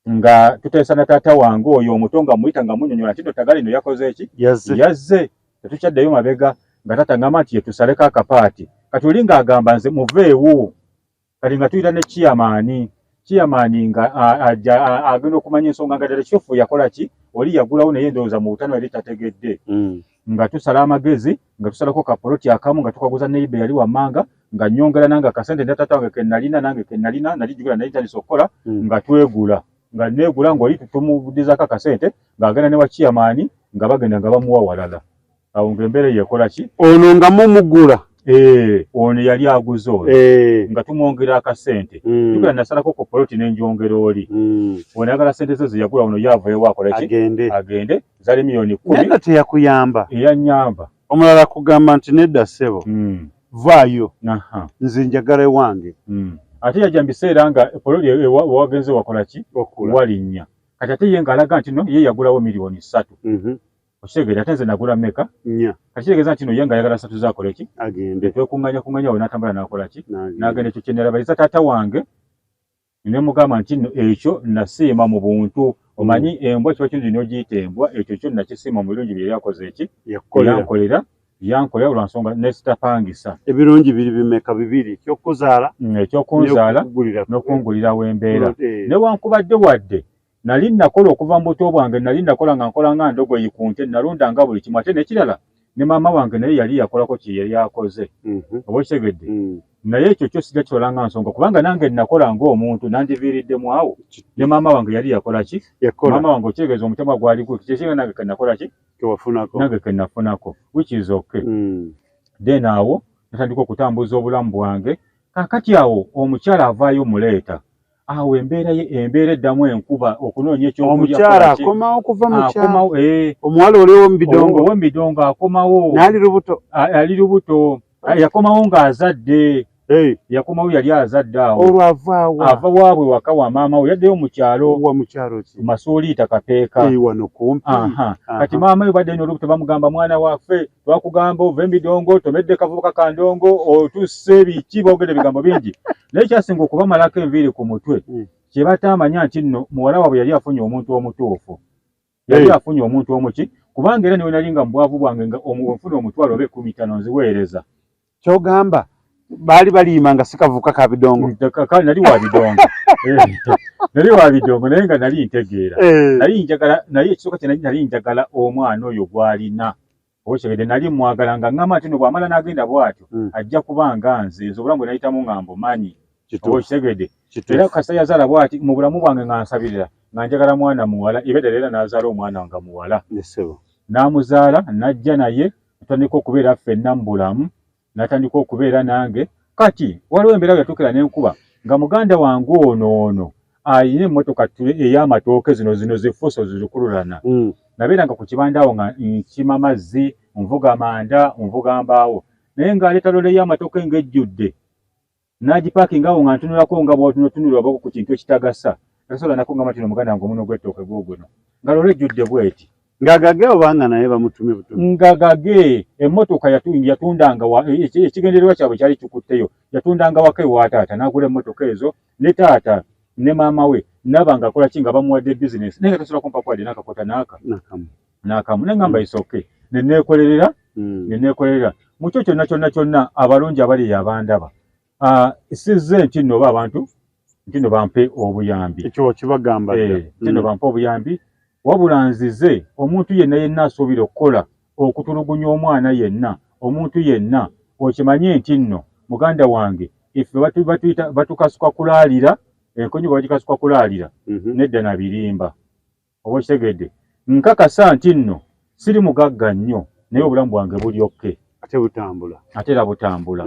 nga tuteesa na taata wange oyo omuto, nga muyita nga munnyonnyola nti nno tagali no yakoze ki? Yazze. Tetukyaddayo mabega, nga taata ngamba nti yetusaleko akapaati. Kati oli ng'agamba nze muveewo. Kati nga tuyita ne chairman, chairman nga agenda okumanya ensonga nga ddala kituufu yakola ki, oli yagulawo, naye ndowooza mu butano yali tategedde. Nga tusala amagezi, nga tusalako kapoloti akamu nga tukaguza neighbor yali wammanga, nga nnyongera nange akasente ne taata wange ke nalina, nange ke nalina, nali jjukira nali ntandise okukola, nga twegula, nga neegula ng'oli tumuddizaako akasente, ng'agenda ne wa chairman, nga bagenda nga bamuwa walala. Awo ng'embeera eyo ekola ki? Ono nga mumugula. Ono yali aguze oyo nga tumwongera akasente. Jjukira nasalako ku poloti ne njongera oli. Ono ayagala sente ze ze yagula, ono ye aveewo akole ki? Agende. Agende, zaali miliyoni 10. Naye nga teyakuyamba. Eyannyamba. Omulala kugamba nti nedda ssebo, vaayo, nze njagala ewange. Ate yajja mu biseera nga poloti wagenze wakola ki? Walinnya. Kati ate ye ng'alaga nti no ye yagulawo miliyoni 3. Okitegeera? Ate nze nagula mmeka? 4. Kati kitegeeza nti no ye ng'ayagala 3 z'akole ki? Agende. Twekuŋŋaanya kuŋŋaanya awo n'atambula n'akola ki? N'agenda. Ekyo kye nalabaliza taata wange ne mugamba nti nno ekyo nasiima mu buntu. Omanyi embwa kiba kirungi n'ogiyita embwa, ekyo kyo nakisiima mu birungi bye yali akoze ki? Yankolera, yankolera lwa nsonga nesitapangisa. Ebirungi biri bimeka? Bibiri, ekyokuzaala Ekyokunzaala n'okungulira w'embeera. Newankubadde wadde nali nakola okuva mu buto bwange, nali nakola nga nkola nga ndogoyi ku nte, nalunda nga buli kimu. Ate n'ekirala ne maama wange naye yali yakolako kye yali akoze. Oba okitegedde? Naye ekyo kyo sijja kitwala nga nsonga, kubanga nange nakola ng'omuntu nandiviiriddemu awo. Ne maama wange yali yakola ki? Maama wange okitegeeza omutima gwali gwe kyekinga nange ke nakola ki? Nange ke nafunako, which is okay. Then awo natandika okutambuza obulamu bwange. Kaakati awo omukyala avaayo muleeta awo embeera ye, embeera eddamu enkuba okunoonya ekyokulya. Omukyala akomawo kuva mu kyalo? Omuwala oli ow'omubidongo? Ow'emibidongo akomawo. N'ali lubuto? Ali lubuto. Yakomawo ng'azadde. Yakomawo yali azadde awo. Olwo avaawa? Ava waabwe waka wa maama we, yaddeyo mu kyalo. Wa mu kyalo ki? Masuuliita Kapeeka. Wano kumpi. Kati maama we badde n'olubuto, bamugamba mwana waffe twakugamba ova emidongo, tomedde kavubuka kandongo, otusse biki, boogera ebigambo bingi. Naye kyasinga okubamalako enviiri ku mutwe, kye bataamanya nti nno muwala waabwe yali afunye omuntu omutuufu, yali afunye omuntu omuki, kubanga era niwe nali nga mu bwavu bwange nga nfuna 100 oba 50 nziweereza. Kyogamba baali baliyima nga si kavuka ka bidongo? Nali wa bidongo, nali wa bidongo, naye nga nali ntegeera. Nali njagala, naye ekisooka kye nali njagala omwana oyo gw'alina. Okitegedde? Nali mwagala nga ŋŋamba nti no bw'amala n'agenda bw'atyo ajja kuba nga nze, nze obulamu bwe nayitamu nga mbumanyi. Oba okitegedde? Era kasita yazaala bwati mu bulamu bwange nga nsabirira nga njagala mwana muwala, ebedala era n'azaala omwana nga muwala, n'amuzaala n'ajja naye tutandika okubeera ffenna mu bulamu, n'atandika okubeera nange. Kati waliwo embeera yatuukira n'enkuba nga muganda wange ono ono alina emmotoka ey'amatooke zino zino zifuuso zirukululana. Nabeeranga ku kibanda awo nga nkima mazzi, nvuga manda, nvuga mbaawo, naye ng'aleeta loole y'amatooke ng'ejjudde n'agipaakinga awo nga ntunulako nga bw'otunotunula oba ku kintu ekitagasa. Tasobola nako ngamba tino muganda wange omuno gw'ettooke guuguno nga loole ejjudde bweti. Ngagage obanga naye bamutumye butumye. Ngagage emmotoka yatundanga ekigendererwa kyabwe kyali kikutteyo, yatundanga waka ewa taata n'agula emmotoka ezo ne taata ne maama we naba nga akola ki nga bamuwadde bizinesi, naye nga tasobola kumpa kwadde n'akakota n'aka n'akamu. Ne ngamba it's okay, ne neekolerera ne neekolerera mu kyo kyonna kyonna kyonna. Abalungi abali eyo abandaba, sizze nti nno oba abantu nti nno bampe obuyambi. Ekyo kibagamba nti nno bampe obuyambi, wabula nzize omuntu yenna yenna asuubira okukola okutulugunya omwana yenna, omuntu yenna okimanye nti nno muganda wange ife batuyita batukasuka kulaalira enkonyi, bagikasuka kulaalira nedda na birimba. Oba okitegedde? Nkakasa nti nno siri mugagga nnyo, naye obulamu bwange buli okay. Ate butambula. Ate era butambula.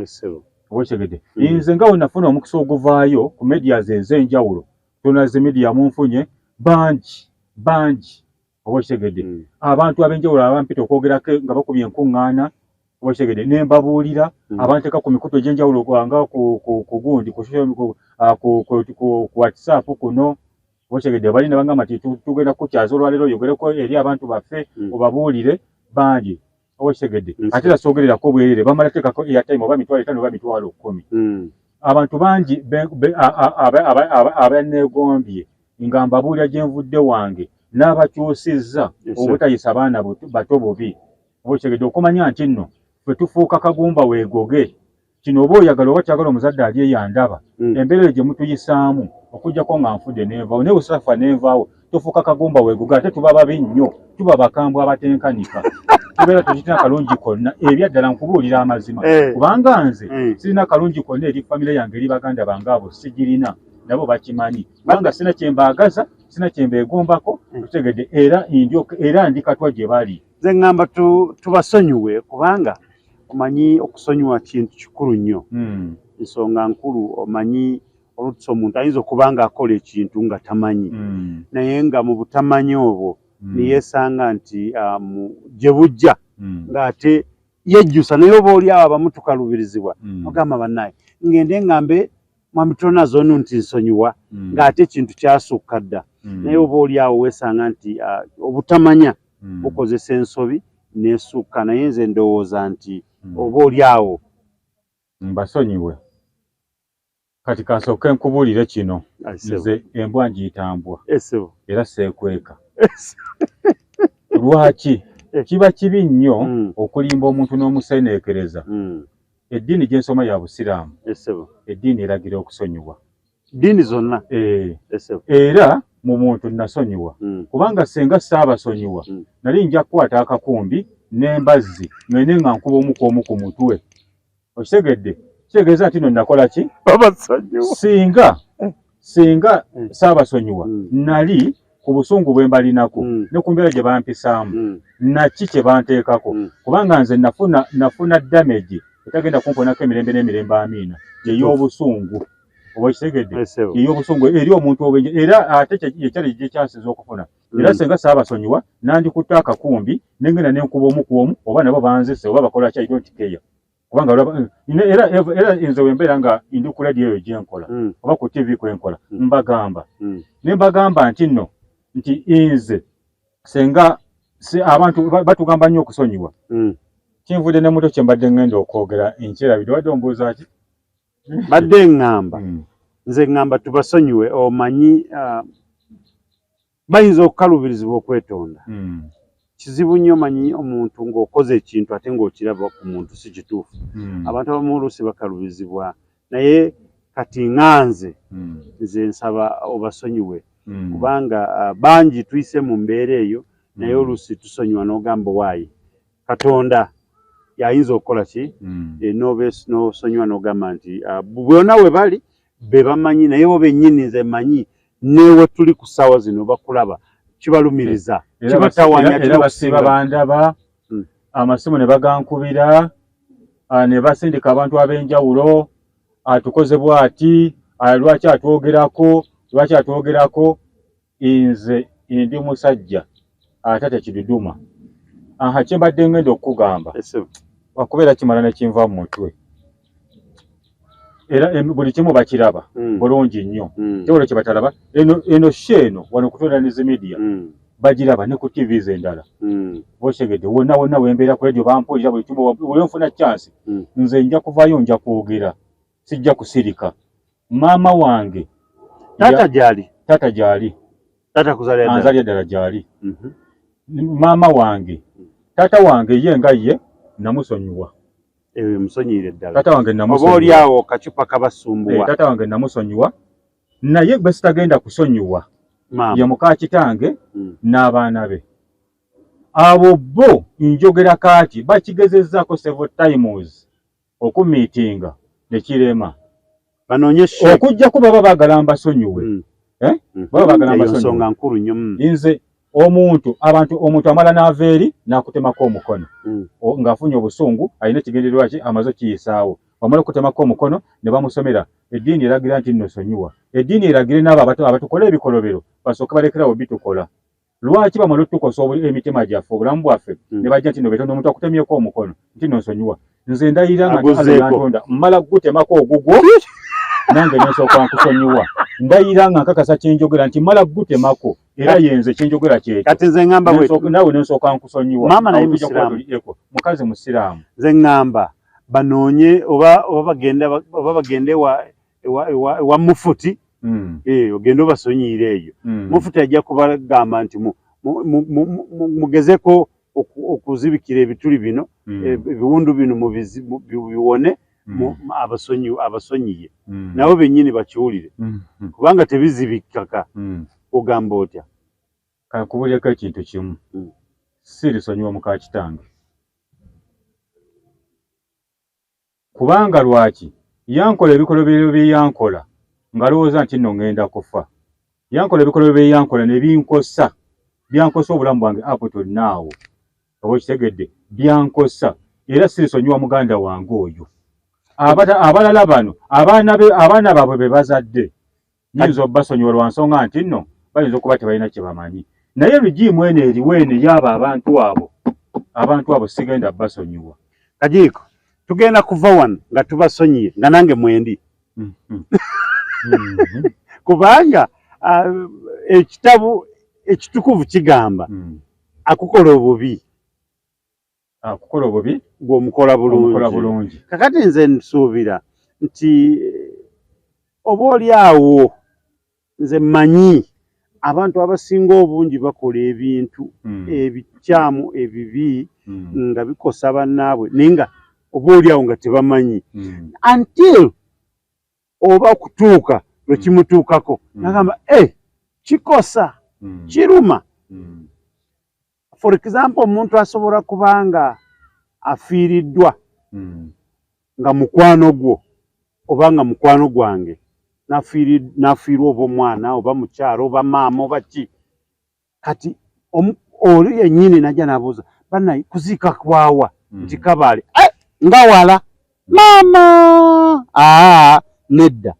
Oba okitegedde? Nze nga we nafuna omukisa oguvaayo ku medias ez'enjawulo, tonaze media munfunye bangi bangi. Oba okitegedde? Abantu ab'enjawulo abampita okwogerako nga bakubye enkuŋŋaana, oba okitegedde, ne mbabuulira, abanteeka ku mikutu egy'enjawulo nga ku gundi ku WhatsApp kuno, oba okitegedde, bali ne bagamba nti tugenda kukukyaza olwaleero oyogereko eri abantu baffe, obabuulire bangi. Oba okitegedde? Ate era soogererako bwerere, bamala teekako airtime oba 50,000 oba 10,000. Abantu bangi abaneegombye nga mbabuulira gye nvudde wange n'abakyusizza obutayisa baana bato bubi. Oba okitegedde? Okumanya nti nno ffe tufuuka kagumba weegoge kino, oba oyagala oba kyagala, omuzadde ali eyo andaba, embeera eyo gye mutuyisaamu okuggyako nga nfudde nenvaawo, naye wesafa nenvaawo tufuuka kagumba weegoge, ate tuba babi nnyo, tuba bakambwe abatenkanika, tubeera tekirina kalungi konna. Ebyaddala nkubuulira amazima, kubanga nze sirina kalungi konna eri famire yange, eri baganda bange abo sigirina, nabo bakimanyi, kubanga sina kyembaagaza, sina kyembeegombako. Tutegedde era era ndi katwa gye bali. Nze ŋŋamba tubasonyiwe, kubanga omanyi okusonyiwa kintu kikulu nnyo, nsonga nkulu. Omanyi oluusi omuntu ayinza okuba nga akola ekintu nga tamanyi, naye nga mu butamanyi obwo neyeesanga nti gye bujja ng'ate yejjusa, naye oba oli awo abamu tukaluubirizibwa, ogamba bannaye ngende ŋŋambe mwami Tonazo nti nsonyiwa, ng'ate ekintu kyasukka dda, naye oba oli awo weesanga nti obutamanya bukozesa ensobi nesukka. Naye nze ndowooza nti oba oli awo mbasonyiwe. Kati kansooke nkubuulire kino, nze embwa ngiyita mbwa era seekweka. Lwaki kiba kibi nnyo okulimba omuntu n'omuseneekereza? Eddiini gye nsoma ya Busiraamu, eddiini eragira okusonyiwa. Ddiini zonna. Era mu muntu nasonyiwa, kubanga senga saabasonyiwa nali nja kukwata akakumbi n'embazzi ngende nga nkuba omu ku omu ku mutwe. Okitegedde? Kitegeeza nti no nakola ki? Singa singa saabasonyiwa, nali ku busungu bwe mbalinako ne ku mbeera gye bampisaamu naki kye banteekako, kubanga nze nafuna nafuna damage etagenda kumponako emirembe n'emirembe, amiina, ey'obusungu. Oba okitegedde? Ey'obusungu eri omuntu obenje, era ate ekyali gyekyansinza okufuna. Era senga saabasonyiwa nandikutte akakumbi nengenda nenkuba omu ku omu, oba nabo banzise oba bakola ki, I don't care, kubanga era era nze wembeera nga ndi ku radio eyo gyenkola oba ku TV kwenkola, mbagamba ne mbagamba nti nno nti nze senga abantu batugamba nnyo okusonyiwa. Kinvudde ne muto kye mbadde ngenda okwogera nkyerabidde. Wadde ombuuza ki? Badde ŋŋamba, nze ŋŋamba tubasonyiwe. Omanyi bayinza okukaluubirizibwa okwetonda, kizibu nnyo. Omanyi omuntu ng'okoze ekintu ate ng'okiraba ku muntu si kituufu, abantu abamu oluusi bakaluubirizibwa, naye kati ŋŋanze nze nsaba obasonyiwe, kubanga bangi tuyise mu mbeera eyo, naye oluusi tusonyiwa n'ogamba waayi Katonda yayinza okukola ki, n'osonyiwa n'ogamba nti bwona we bali. Be bamanyi, naye bo bennyini nze manyi newe tuli ku ssaawa zino bakulaba, kibalumiriza, kibatawanya. Era basiiba bandaba, amasimu ne bagankubira, ne basindika abantu ab'enjawulo, atukoze bw'ati, lwaki atwogerako, lwaki atwogerako. Nze ndi musajja ate tekiduduma. Aha, kyembadde ngenda okukugamba wakubeera kimala nekinva mu mutwe, era buli kimu bakiraba bulungi nnyo. Tewolo kye batalaba eno show eno wano ku Tronies Media, bagiraba ne ku TVs endala. Bokyegedde, wonna wonna wembeera ku radio bampulira, buli kimu. Buli nfuna chance, nze nja kuvaayo, nja kwogera, sijja kusirika. Maama wange Taata gyali? Taata gyali. Taata kuzalira? Anzalira ddala gyali. Maama wange, taata wange ye nga ye namusonyiwa. Ebyo musonyiire ddala. Taata wange namusonyiwa. Oba oli awo kacupa kabasumbuwa. Taata wange namusonyiwa, naye gwe sitagenda kusonyiwa ye muka kitange n'abaana be. Abo bo njogera kaati bakigezezzaako several times okumiitinga nekirema. Banoonye. Okujjako baba baagala mbasonyiwe. Eh? Baba baagala mbasonyiwe. Nsonga nkulu nnyo. Nze omuntu, abantu, omuntu amala n'ava eri n'akutemako omukono ng'afunye obusungu, alina ekigendererwa ki amaze okiyisaawo. Bamala okutemako omukono ne bamusomera eddiini eragira nti nno sonyiwa. Eddiini eragire n'abo abatukola ebikolobero basooke balekerawo bitukola. Lwaki bamala otukosa emitima gyaffe, obulamu bwaffe, ne bajja nti no betonda omuntu akutemyeko omukono nti no nsonyiwa? Nze ndayira nga ntonda mmala gutemako ogugwo nange nensooka nkusonyiwa. Ndayira nga nkakasa kyenjogera nti mmala gutemako, era yenze kyenjogera kyekyo. Kati nze ŋŋamba bwe naawe nensooka nkusonyiwa. Maama naye musiraamu? Mukazi musiraamu. Nze ŋŋamba banoonye oba bagende ewa mufuti, ogende obasonyiire eyo. Mufuti ajja kubagamba nti mugezeko okuzibikira ebituli bino, ebiwundu bino biwone, abasonyiye nabo bennyini bakiwulire, kubanga tebizibikaka. Ogamba otya? Kankubulireko ekintu kimu. Sirisonyiwa muka kitange, kubanga lwaki yankola ebikolobero bye yankola ng'alowooza nti nno ŋŋenda kufa. Yankola ebikolobero bye yankola ne binkosa, byankosa obulamu bwange up to now. Oba okitegedde, byankosa, era sirisonyiwa muganda wange oyo. Abalala bano abaana be, abaana baabwe be bazadde, nyinza obbasonyiwa lwa nsonga nti nno bayinza okuba tebalina kye bamanyi, naye regime eno eriwo eno yaabo abantu abo sigenda basonyiwa. Kajiiko, tugenda kuva wano nga tubasonyiye, nga nange mwendi, kubanga ekitabo ekitukuvu kigamba akukola obubi akukola obubi gw'omukola bulungi. Kakati nze nsuubira nti oba oli awo, nze mmanyi abantu abasinga obungi bakola ebintu ebikyamu, ebibi, nga bikosa bannaabwe, naye nga oba oli awo nga tebamanyi until oba okutuuka lwe kimutuukako, nagamba e kikosa, kiruma. For example, omuntu asobola kubanga afiiriddwa nga mukwano gwo oba nga mukwano gwange, n'afiirwa oba omwana oba mukyalo oba maama oba ki. Kati oli yennyini najja n'abuuza, "Bannaye, kuziika kwawa?" Nti Kabaale. Eh, nga wala maama, aa nedda,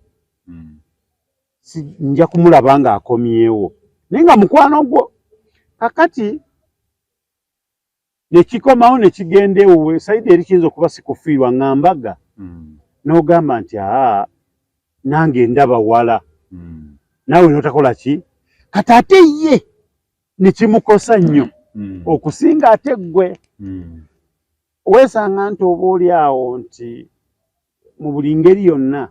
nja kumulaba ng'akomyewo, naye nga mukwano gwo. Kakati nekikomawo nekigenda ewuwe side eri, kiyinza okuba si kufiirwa nga mbaga, n'ogamba nti aa nange ndaba wala, naawe n'otakola ki. Kati ate ye nekimukosa nnyo okusinga ate ggwe. Weesanga nti oba oli awo nti mu buli ngeri yonna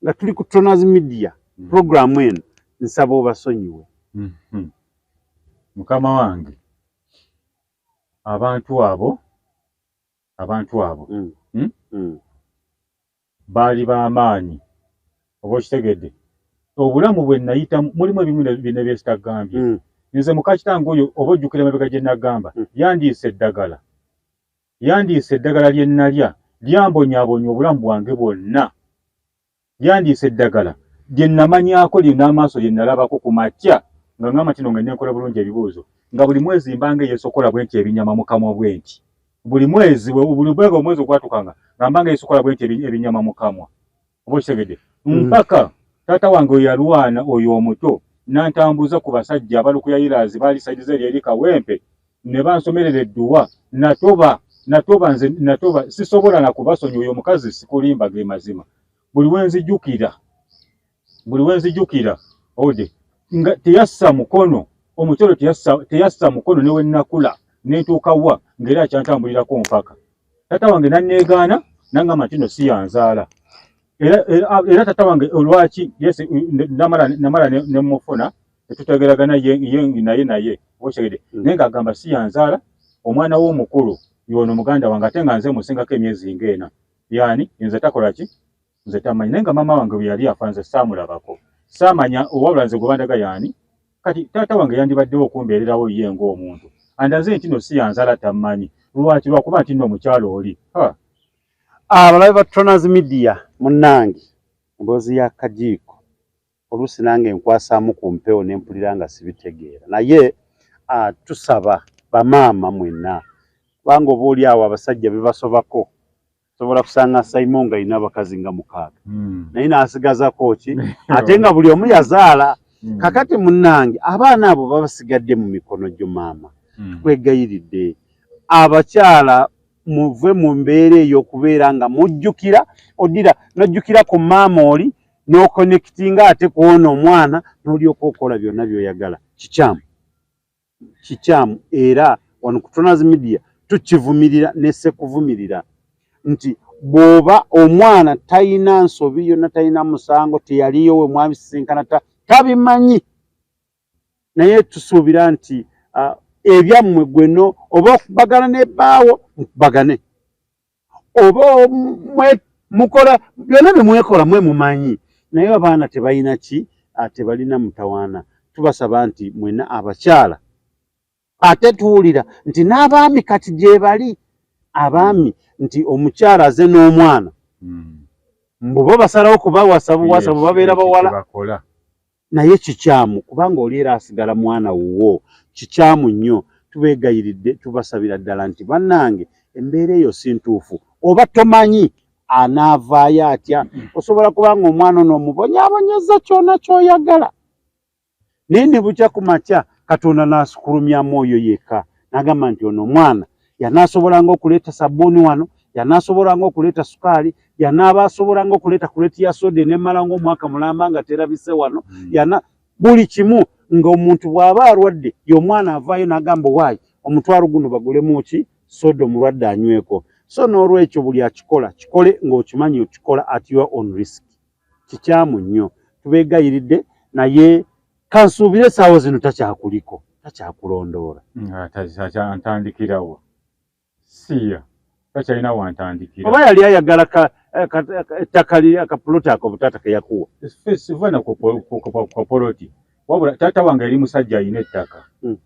nga tuli ku Tronas Media programu eno, nsaba obasonyiwe. Mukama wange, abantu abo baali b'amaanyi, oba okitegedde. Obulamu bwe nayitamu mulimu ebimu bino byesitagambye. Nze muka kitange oyo, oba ojjukira emabega gye nagamba, yandiisa eddagala, yandiisa eddagala lye nalya lyambonyaabonya obulamu bwange bwonna. Yandiisa eddagala lye namanyako lye n'amaaso lye nalabako ku makya nga ngamba kino nga nenkola bulungi ebibuuzo nga buli mwezi mbanga eyesokola bwe nti ebinyama mu kamwa bwe nti buli mwezi buli bwega omwezi ogwatukanga nga mbanga eyesokola bwe nti ebinyama mu kamwa oba okitegedde mm. mpaka taata wange oyo yalwana oyo omuto nantambuza ku basajja abalukuyayiraazi baali saidiza eri eri kawempe ne bansomerera edduwa natoba natoba nze natoba sisobola na kubasonyiwa oyo omukazi sikulimba ge mazima buli wenzijukira buli wenzijukira ode nga teyassa mukono omukyalo teyassa teyassa mukono ne wennakula nentuuka wa ng'era akyantambulirako mpaka tata wange nanneegaana nangamba nti no si yanzaala era, era, era tata wange olwaki yes namala namala ne mufuna tetutegeragana ye, ye naye naye okitegedde mm. naye ng'agamba si yanzaala omwana we omukulu yono muganda wange ate nga nze musingako emyezi ng'ena yani nze takola ki nze tamanyi naye nga maama wange bwe yali afa nze saamulabako saamanya owabula nze gwe bandaga yaani kati taata wange yandibaddewo okumbeererawo ye ng'omuntu andaze nti no si yanzaala tammanyi lwaki lwakuba nti nno omukyalo oli abalabe ba Tronas Media munnange emboozi ya kajiiko oluusi nange nkwasaamu ku mpewo ne mpulira nga sibitegeera naye uh, tusaba bamaama mwenna kubanga oba oli awo abasajja bibasobako sobola kusanga Simon nga alina abakazi nga mukaaga hmm. naye n'asigazako ki ate nga buli omu yazaala hmm. kakati munnange abaana abo babasigadde mu mikono gyo maama hmm. tukwegayiridde abakyala muve mu mbeera ey'okubeera nga mujjukira odira n'ojjukira ku maama oli n'okonekitinga ate kwona omwana n'olyoka okola byonna by'oyagala kikyamu kikyamu era wano ku Tronas Media tukivumirira ne sekuvumirira nti bw'oba omwana talina nsobi yonna talina musango teyaliyo we mwabisisinkana tabimanyi naye tusuubira nti uh, ebyammwe gweno oba okubagana nebbaawo mukubagane oba mukola byonna byemwekola mwe mumanyi naye abaana tebalina ki tebalina mutawaana tubasaba nti mwena abakyala ate tuwulira nti n'abaami kati gyebali abaami nti omukyala aze n'omwana hmm. mbu bo basalawo kubawasa buwasa bwe babeera bawala naye kikyamu kubanga oli era asigala mwana wuwo kikyamu nnyo tubeegayiridde tubasabira ddala nti bannange embeera eyo si ntuufu oba tomanyi anaavaayo atya osobola kubanga omwana ono omubonyaabonyeza kyona kyoyagala naye ne bukya ku makya katonda n'asukulumyamu oyo yekka n'agamba nti ono omwana yanaasobolanga okuleeta sabbuuni wano yanaasobolanga okuleeta sukaali yanaaba asobolanga okuleeta kuleti ya soda enemala ng'omwaka mulamba nga terabise wano hmm. yana buli kimu ng'omuntu bw'aba alwadde y'omwana avaayo n'agamba waayi omutwalo guno bagulemu ki soda omulwadde anyweko so n'olwekyo buli akikola kikole ng'okimanyi okikola at your own risk kikyamu nnyo tubeegayiridde naye kansuubire esaawa zino takyakuliko takyakulondoola ntandikirawo siya takyalina wantandikira oba yali ayagala ettaka liri akapuloti ako butaata keyakuwa siva na kupoloti wabula taata wange yali musajja alina ettaka hmm.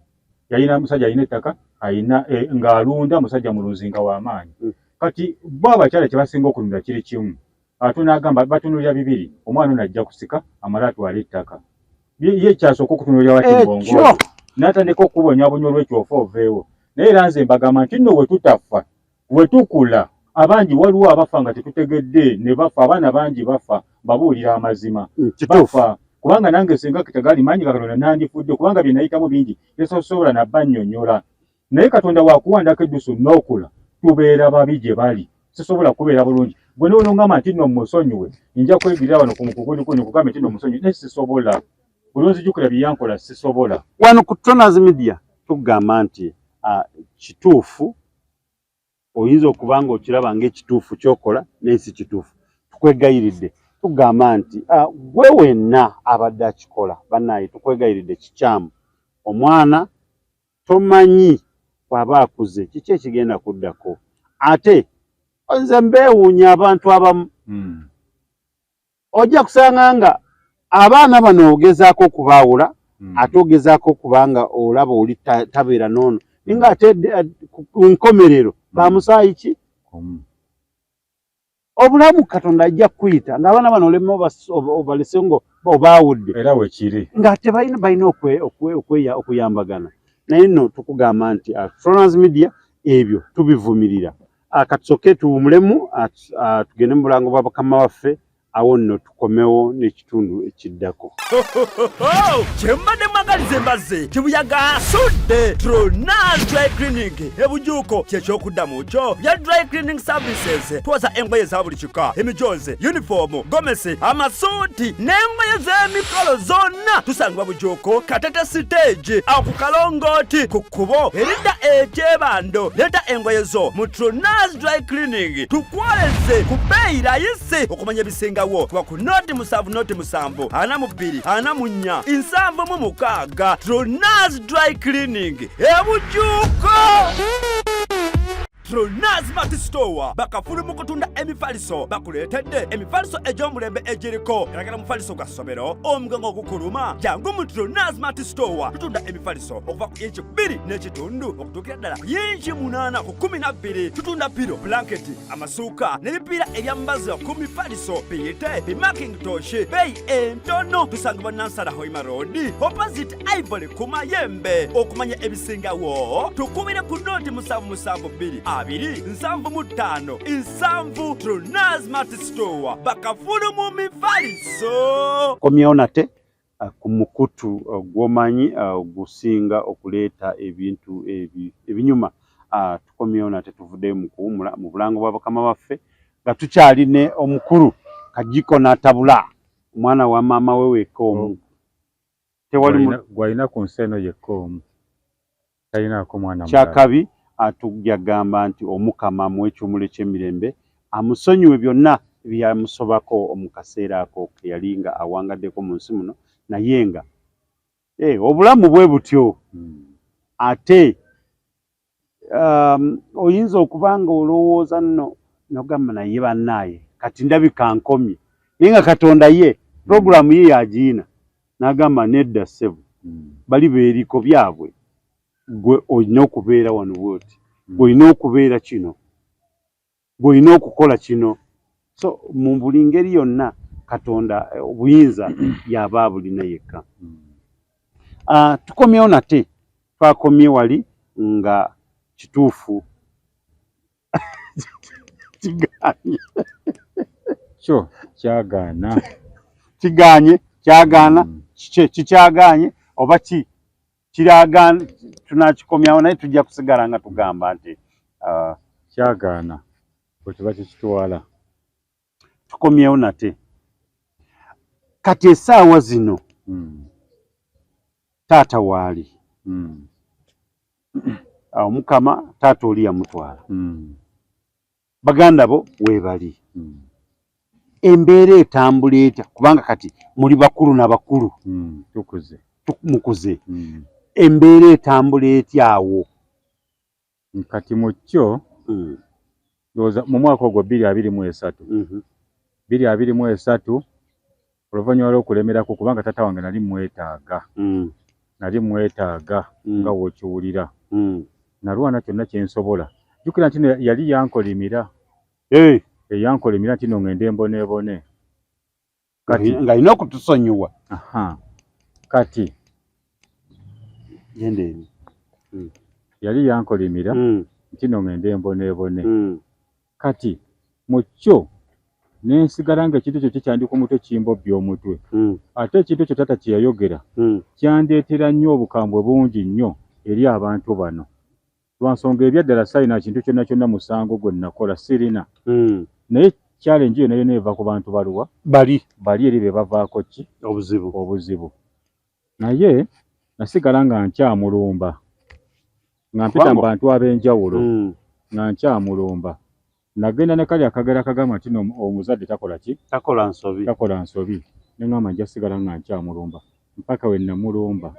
yalina musajja alina ettaka alina eh, ng'alunda musajja mulunzi nga w'amaanyi hmm. kati bo abakyala kye basinga okulunda kiri kimu ate n'agamba batunulira bibiri omwana ono ajja kusika amale atwale ettaka ye kyasooka okutunulira wati mbongo n'atandika okubonyabonya olwekyo ofa oveewo naye era nze mbagamba nti nno wetutafa wetukula abangi waliwo abafa nga tetutegedde ne bafa abaana bangi bafa babuulira amazima mm, bafa kubanga nange singa tegali maanyi ga Katonda nandifudde kubanga bye nayitamu bingi tesosobola nabannyonnyola naye Katonda wakuwandako eddusu n'okula tubeera babi gye bali sisobola kubeera bulungi gwe noonongamba nti nno musonyiwe nja kwegirira wano ku mukugunikuni kugambe nti nno musonyiwe naye sisobola bulungi jjukira bye yankola sisobola wano ku Tronas Media tugamba nti uh, kituufu oyinza okuba nga okiraba ng'ekituufu kyokola naye si kituufu tukwegayiridde tugamba nti uh, gwe wenna abadde akikola bannaaye tukwegayiridde kikyamu omwana tomanyi bw'aba akuze kiki ekigenda kuddako ate nze mbeewuunya abantu abamu hmm. ojja kusanga nga abaana bano ogezaako okubaawula hmm. ate ogezaako okuba nga olaba oli tabeera n'ono naye nga ate eh, ku nkomerero hmm. bamusaayi ki Obulamu Katonda ajja kukuyita ng'abaana bano oleme obalese ngo obaawudde. Era wekiri. Nga tebalina balina okuyambagana. Naye nno tukugamba nti Florence Media ebyo tubivumirira. Katusooke tuwumulemu, tugende mu bulango bwa bakama baffe, awo nno tukomewo n'ekitundu ekiddako. Kyembadde mwagaliza embazzi kibuyaga asudde Tronas Dry Cleaning ebujuuko kyekyokuddamu kyo bya Dry Cleaning Services. Twoza engoye za buli kika, emijoozi, yunifoomu, gomesi, amasuuti n'engoye z'emikolo zonna. Tusangibwa Bujuuko Katete siteegi awo ku kalongooti ku kkubo eridda ekyebando. Leeta engoye zo mu Tronas Dry Cleaning tukwoleze ku bbeeyi rayisi. Okumanya ebisingawo kuba ku 0 7 0 7 42 44 76. Tronas Dry Cleaning ebujuuko. Tronas Mart Store bakafulu mu kutunda emifaliso, bakuleetedde emifaliso egy'omulembe egiriko galagala mufaliso gwa ssomero, omugongo ogukuluma, jangu mu Tronas Mart Store. Tutunda emifaliso okuva ku inci 2.5 okutuukira ddala ku yinci 8 ku 12. Tutunda pillow, blanketi, amasuuka n'ebipiira ebyambazibwa ku mifaliso, biyite bimakintosh, beeyi entono. Tusangibwa Nansana Hoima Road, opposite Ivory ku Mayembe. Okumanya ebisingawo tukubire ku 077 2 75 70. Tronas Mart Store bakafulu mu mifaliso. Komyewo nate ku mukutu gw'omanyi gusinga okuleeta ebintu ebinyuma. Tukomyewo nate, tuvuddeyo mu kuwumula mu bulango bwa bakama baffe nga tukyali ne omukulu Kajiko n'atabula omwana wa maama we wekka omu. Tewali Gwalina ku nsi eno yekka omu, talinaako mwana mulala. Kyakabi atujja gamba nti Omukama amuwe ekiwummulo eky'emirembe, amusonyiwe byonna ebyamusobako mu kaseera ako ke yali nga awangaddeko mu nsi muno. Naye nga obulamu bwe butyo, ate oyinza okuba nga olowooza nno nogamba naye bannaaye kati ndabika nkomye, naye nga Katonda ye puroguramu ye yagiina n'agamba nedda ssebo, bali beeriko byabwe, gwe olina okubeera wano bwoti, gwe olina okubeera kino, gwe olina okukola kino. So mu buli ngeri yonna Katonda obuyinza yaba abulina yekka. Tukomyewo nate, twakomye wali nga kituufu kiganye. Kyo kyagaana. Kiganye, kyagaana, kikyaganye oba ki kiragaana, tunakikomyawo naye tujja kusigala nga tugamba nti kyagaana bwe kiba kikitwala. Tukomyewo nate kati essaawa zino, taata waali, Omukama taata oli yamutwala, baganda bo weebali, embeera etambula etya? Kubanga kati muli bakulu nabakulu. Tukuze. Mukuze. Embeera etambula etya awo? Kati mu kyo ndowooza mu mwaka ogwo 2023, 2023, oluvannyuma lw'okulemerako, kubanga taata wange nali mwetaaga, nali mwetaaga nga w'okiwulira, nalwana kyonna kye nsobola. Jjukira nti no yali yankolimira, eyankolimira nti no ngende mboneebone. Kati ng'alina okutusonyiwa. Aha, kati genda eri. Yali yankolimira nti no ngende mboneebone. Kati mu kyo nensigala nga ekintu ekyo kikyandi ku mutwe, kimbobbya omutwe. Ate ekintu ekyo taata kye yayogera kyandeetera nnyo obukambwe bungi nnyo eri abantu bano, lwa nsonga ebyaddala saalina kintu kyonna kyonna musango gwe nakola, sirina. Naye challenge yonna yonna eva ku bantu baluwa? Bali. Bali eri be bavaako ki? Obuzibu. Obuzibu. Naye nasigala nga nkyamulumba, nga mpita mu bantu ab'enjawulo, nga nkyamulumba. Nagenda ne kali akagera akagamba nti no omuzadde takola ki? Takola nsobi. Takola nsobi. Ne ŋŋamba nja sigala nga nkyamulumba mpaka we namulumba.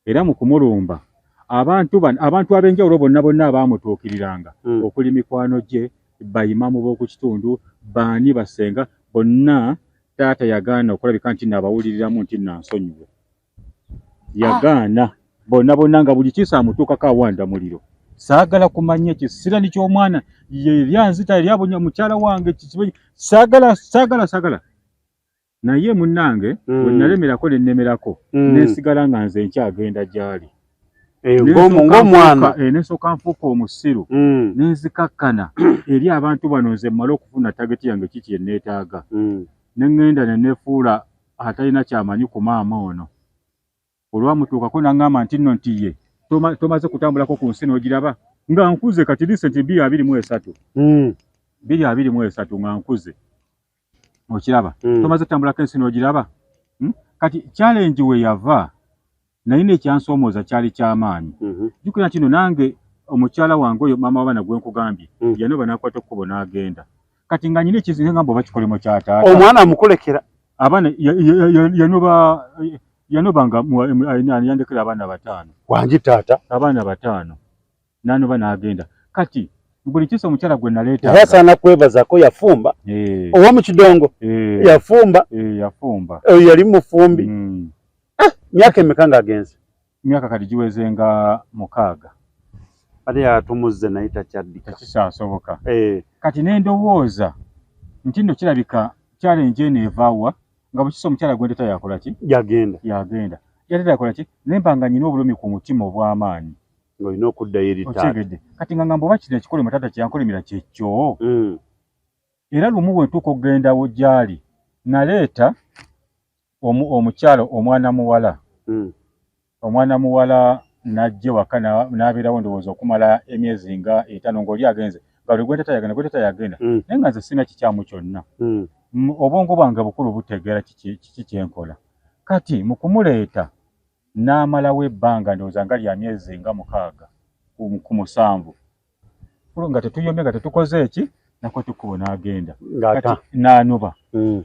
Era mu kumulumba abantu bano, abantu ab'enjawulo bonna bonna abaamutuukiriranga, okuli mikwano gye, bayimamu b'oku kitundu, baani, basenga bonna, taata yagaana okulabika nti naabawuliriramu nti nansonyiwe. Yagaana bonna bonna, nga buli kiisa amutuukako awanda muliro. Saagala kumanya ekisirani ky'omwana yeryanzita eryabonya mukyala wange kikibe saagala saagala saagala naye munnange bwe nalemerako ne nnemerako nensigala nga nze nkyagenda gy'ali. Eh, ng'omwana eh, nensooka nfuuka omusiru nenzikakkana eri abantu bano nze mmale okufuna tageti yange kiki yenneetaaga ne ŋŋenda ne neefuula atalina kyamanyi ku maama ono. Olwamutuukako n'aŋŋamba nti nno nti ye tomaze kutambulako ku nsi n'ogiraba nga nkuze kati recent 2023 2023 nga nkuze okiraba tomaze kutambulako ensi n'ogiraba Kati challenge we yava naye nekyansoomooza kyali kyamaanyi. Jjukira nti no nange omukyala wange oyo maama w'abaana gwe nkugambye yanoba n'akwata ekkubo n'agenda. Kati nga nyina ekizibu ngamba oba kikolimo kya taata omwana amukulekera abaana yanoba yanoba nga yandekera abaana bataano. Wangi taata abaana bataano n'anoba n'agenda. Kati buli kisa omukyala gwe naleeta naye asaana kwebazako yafumba owa mu kidongo yafumba yafumba oyo yali mufumbi. Myaka emeka ng'agenze? Myaka kati giweze nga 6. Ate yatumuzze naye takyaddika. Tekikyasoboka. Kati ne ndowooza nti nno kirabika challenge eno evaawa nga bwe kisa omukyala gwe ndeeta yakola ki? Yagenda. Yagenda. Yaleeta yakola ki? Naye mba nga nnyina obulumi ku mutima obw'amaanyi. Ng'olina okuddayo eri taata. Okitegedde. Kati nga ngamba oba kino ekikolimo taata kye yankolimira kyekyo. Era lumu bwe ntuuka okugendawo gy'ali naleeta omukyala omwana muwala. Omwana muwala n'ajja ewaka n'abeerawo ndowooza okumala emyezi nga 5 ng'oli agenze. Nga buli gwe ndeeta yagenda, gwe ndeeta yagenda. Naye nga nze sirina kikyamu kyonna. Obwongo bwange bukulu butegeera kiki kye nkola. Kati mu kumuleeta n'amalawo ebbanga ndowooza nga lya myezi nga 6 ku 7. Nga tetuyombye nga tetukoze eki nakwata ekkubo n'agenda. Kati n'anoba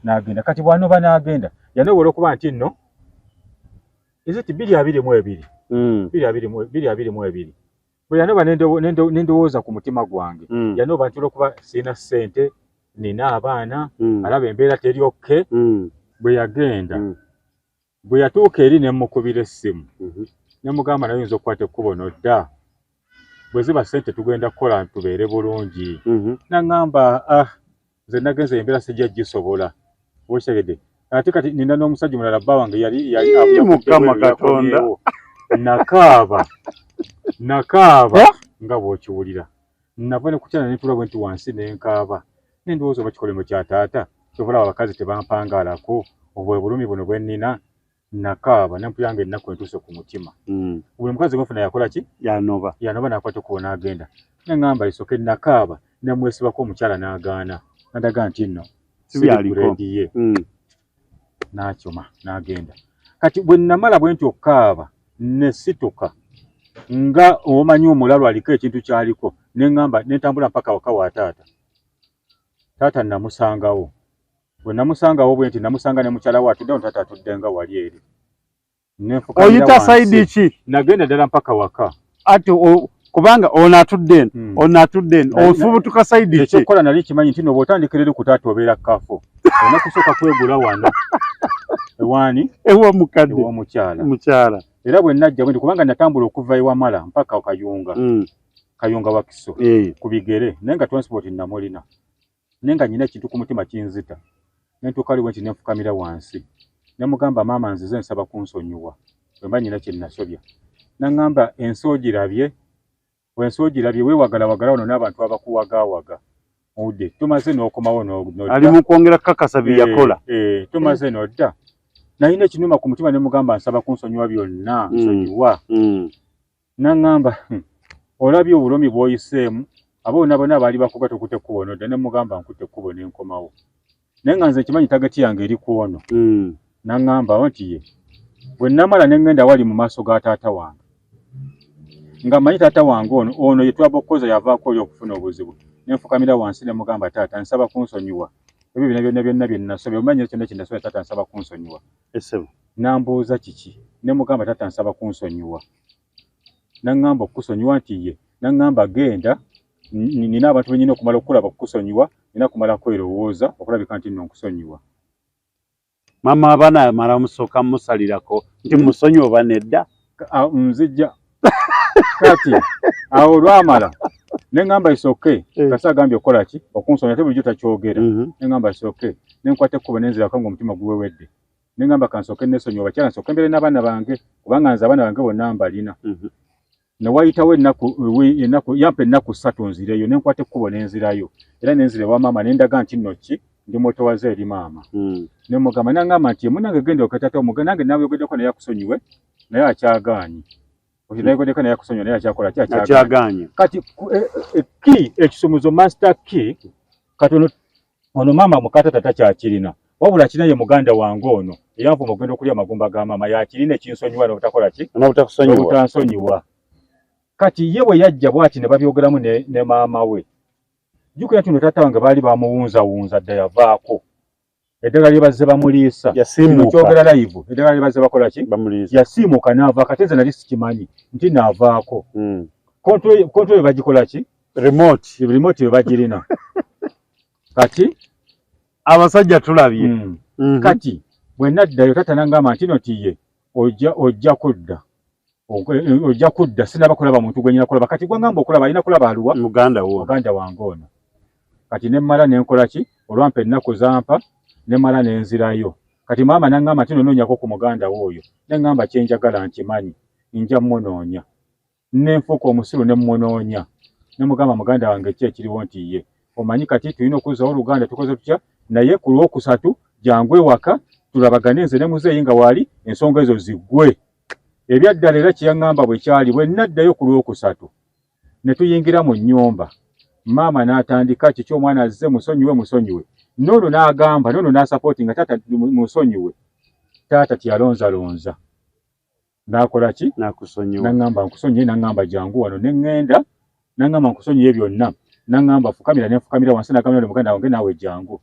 n'agenda. Kati bw'anoba n'agenda yanoba olw'okuba nti nno is it 2022? 2022. Bwe yanoba ne ndowooza ku mutima gwange. Yanoba nti olw'okuba sirina ssente, nina abaana, alaba embeera teri okay. Bwe yagenda bwe yatuuka eri ne mmukubira essimu ne mugamba naye oyinza okukwata ekkubo n'odda bwe ziba ssente tugenda kukola tubeere bulungi. N'aŋŋamba ah nze nagenze embeera sijja gisobola. Okitegedde? Ate kati nina n'omusajja omulala bba wange yali yali Mukama Katonda. Nakaaba nakaaba nga bw'okiwulira. Nava ne kukyala ne ntuula bwe nti wansi ne nkaaba. Ne ndowooza oba kikolimo kya taata kyova olaba abakazi tebampangaalako obwe bulumi buno bwe nnina. Nakaaba ne mpulira nga ennaku entuuse ku mutima. Buli mukazi gwe nfuna yakola ki? Yanoba. Yanoba n'akwata ekkubo n'agenda. Ne ŋŋamba isoke nakaaba ne mwesibako omukyala n'agaana. N'andaga nti nno Sibyaliko. grade ye. N'akyoma n'agenda. Kati bwe namala bwe nti okukaaba ne situka nga omanyi omulalu aliko ekintu ky'aliko ne ŋŋamba ne ntambula mpaka waka wa taata. Taata namusangawo. Bwe namusangawo bwe nti namusanga ne mukyala we atudde awo taata atudde nga wali eri. Ne nfukamira Oyita wansi. side ki? Nagenda ddala mpaka waka. Ati kubanga ono atudde eno, ono atudde eno, ofubutuka side ki? Ekyokukola nali kimanyi nti nno bw'otandikira eri ku taata obeera kafo. Olina kusooka kwegula wano. Ewaani? Ewa mukadde. Ew'omukyala. Mukyala. Era bwe najja bwe nti kubanga natambula okuva e Wamala mpaka Kayunga. Kayunga Wakiso. Ku bigere naye nga transport namulina. Naye nga nnyina ekintu ku mutima kinzita. Ne ntuuka wali bwe nti ne nfukamira wansi. Ne mugamba maama nzize nsaba kunsonyiwa. Bwe mba nnyina kye nasobya. N'aŋŋamba ensi ogirabye, ensi ogirabye weewagalawagala wano n'abantu abakuwagaawaga. Owudde tumaze n'okomawo n'odda. Ali mu kwongera kukakasa bye yakola. Tumaze n'odda. Nalina ekinuma ku mutima ne mugamba nsaba kunsonyiwa byonna, nsonyiwa. N'aŋŋamba olabye obulumi bw'oyiseemu abo bonna bonna abaali bakuga tokutte ekkubo n'odda. Ne mugamba nkutte ekkubo ne nkomawo. Naye nga nze nkimanyi tageti yange eri ku ono. N'aŋŋamba nti ye. Bwe namala ne ŋŋenda wali mu maaso ga taata wange. Nga mmanyi taata wange ono, ono ye twaba okukoza yavaako oli okufuna obuzibu. Ne nfukamira wansi ne mugamba taata nsaba kunsonyiwa. Ebyo byonna byonna byonna bye nasobya, omanyi kyonna kye nasobya taata nsaba kunsonyiwa. Essebo. N'ambuuza kiki? Ne mugamba taata nsaba kunsonyiwa. N'aŋŋamba okukusonyiwa nti ye. N'aŋŋamba genda, nina abantu be nnina okumala okulaba okukusonyiwa, nina kumala kwerowooza okulabika nti nno nkusonyiwa. Maama abaana amala musooka musalirako nti musonyiwe oba nedda? Nzijja. Kati awo olwamala ne ŋŋamba it's okay, kasi agambye okukola ki, okunsonyiwa, ate bulijjo takyogera. Ne ŋŋamba it's okay, ne nkwata ekkubo ne nzirako ng'omutima guwewedde. Ne ŋŋamba kansooke neesonyiwe abakyala, nsooke mbeere n'abaana bange, kubanga nze abaana bange bonna mbalina. Ne wayitawo ennaku, yampa ennaku 3 nzireyo, ne nkwata ekkubo ne nzirayo. Era ne nzira ewa maama ne ndaga nti nno ki, ndi mutowaze eri maama. Ne mugamba, n'aŋŋamba nti munnange genda oketata omuge, nange naayogeddeko naye akusonyiwe, naye akyagaanyi. Okyo nayogeddeko naye akusonyiwe, naye akyakola ki, akyagaanyi. Akyagaanyi. Kati key, ekisumuzo master key, kati ono maama mukatata takyakirina. Wabula kirina ye muganda wange ono eyanvuma okugenda okulya amagumba ga maama, yakirina ekinsonyiwa n'obutakola ki? N'obutakusonyiwa. N'obutansonyiwa. Kati ye bwe yajja bw'ati ne babyogeramu ne maama we. Jjukira nti ono taata wange baali bamuwunzawunza dda yavaako. Eddagala lye bazze bamuliisa. Yasiimuuka. Kino kyogera live. Eddagala lye bazze bakola ki? Bamuliisa. Yasiimuuka n'ava. Kati nze nali sikimanyi nti n'avaako. Control bagikola ki? Remote. Remote bwe bagirina. Kati abasajja tulabye. Kati bwe naddayo taata n'angamba nti no ti ye ojja kudda. Ojja kudda, sinaba kulaba muntu gwe nnina kulaba. Kati gwangamba okulaba alina kulaba aluwa? Muganda wo. Muganda wange ono. Kati ne mmala ne nkola ki? Olwampa ennaku zampa, ne mmala ne nzirayo. Kati maama n'angamba nti no noonyako ku muganda wo oyo. Ne ŋŋamba kye njagala nkimanyi, nja mmunoonya. Ne nfuuka omusiru ne mmunoonya. Ne mugamba muganda wange ki ekiriwo nti ye. Omanyi kati tulina okuzzaawo oluganda, tukoze tutya? Naye ku Lwokusatu jangu ewaka tulabagane nze ne muzeeyi nga waali, ensonga ezo ziggwe. Ebyaddala era kye yaŋŋamba bwe kyali, bwe nnaddayo ku Lwokusatu ne tuyingira mu nnyumba, maama n'atandika kiki omwana azze, musonyiwe, musonyiwe. N'ono n'agamba, n'ono n'asapootinga taata musonyiwe. Taata teyalonzalonza. N'akola ki? N'akusonyiwa. N'aŋŋamba nkusonyiye, n'aŋŋamba jangu wano ne ŋŋenda, n'aŋŋamba nkusonyiye byonna. N'aŋŋamba fukamira, ne nfukamira wansi, n'agamba nti muganda wange naawe jangu.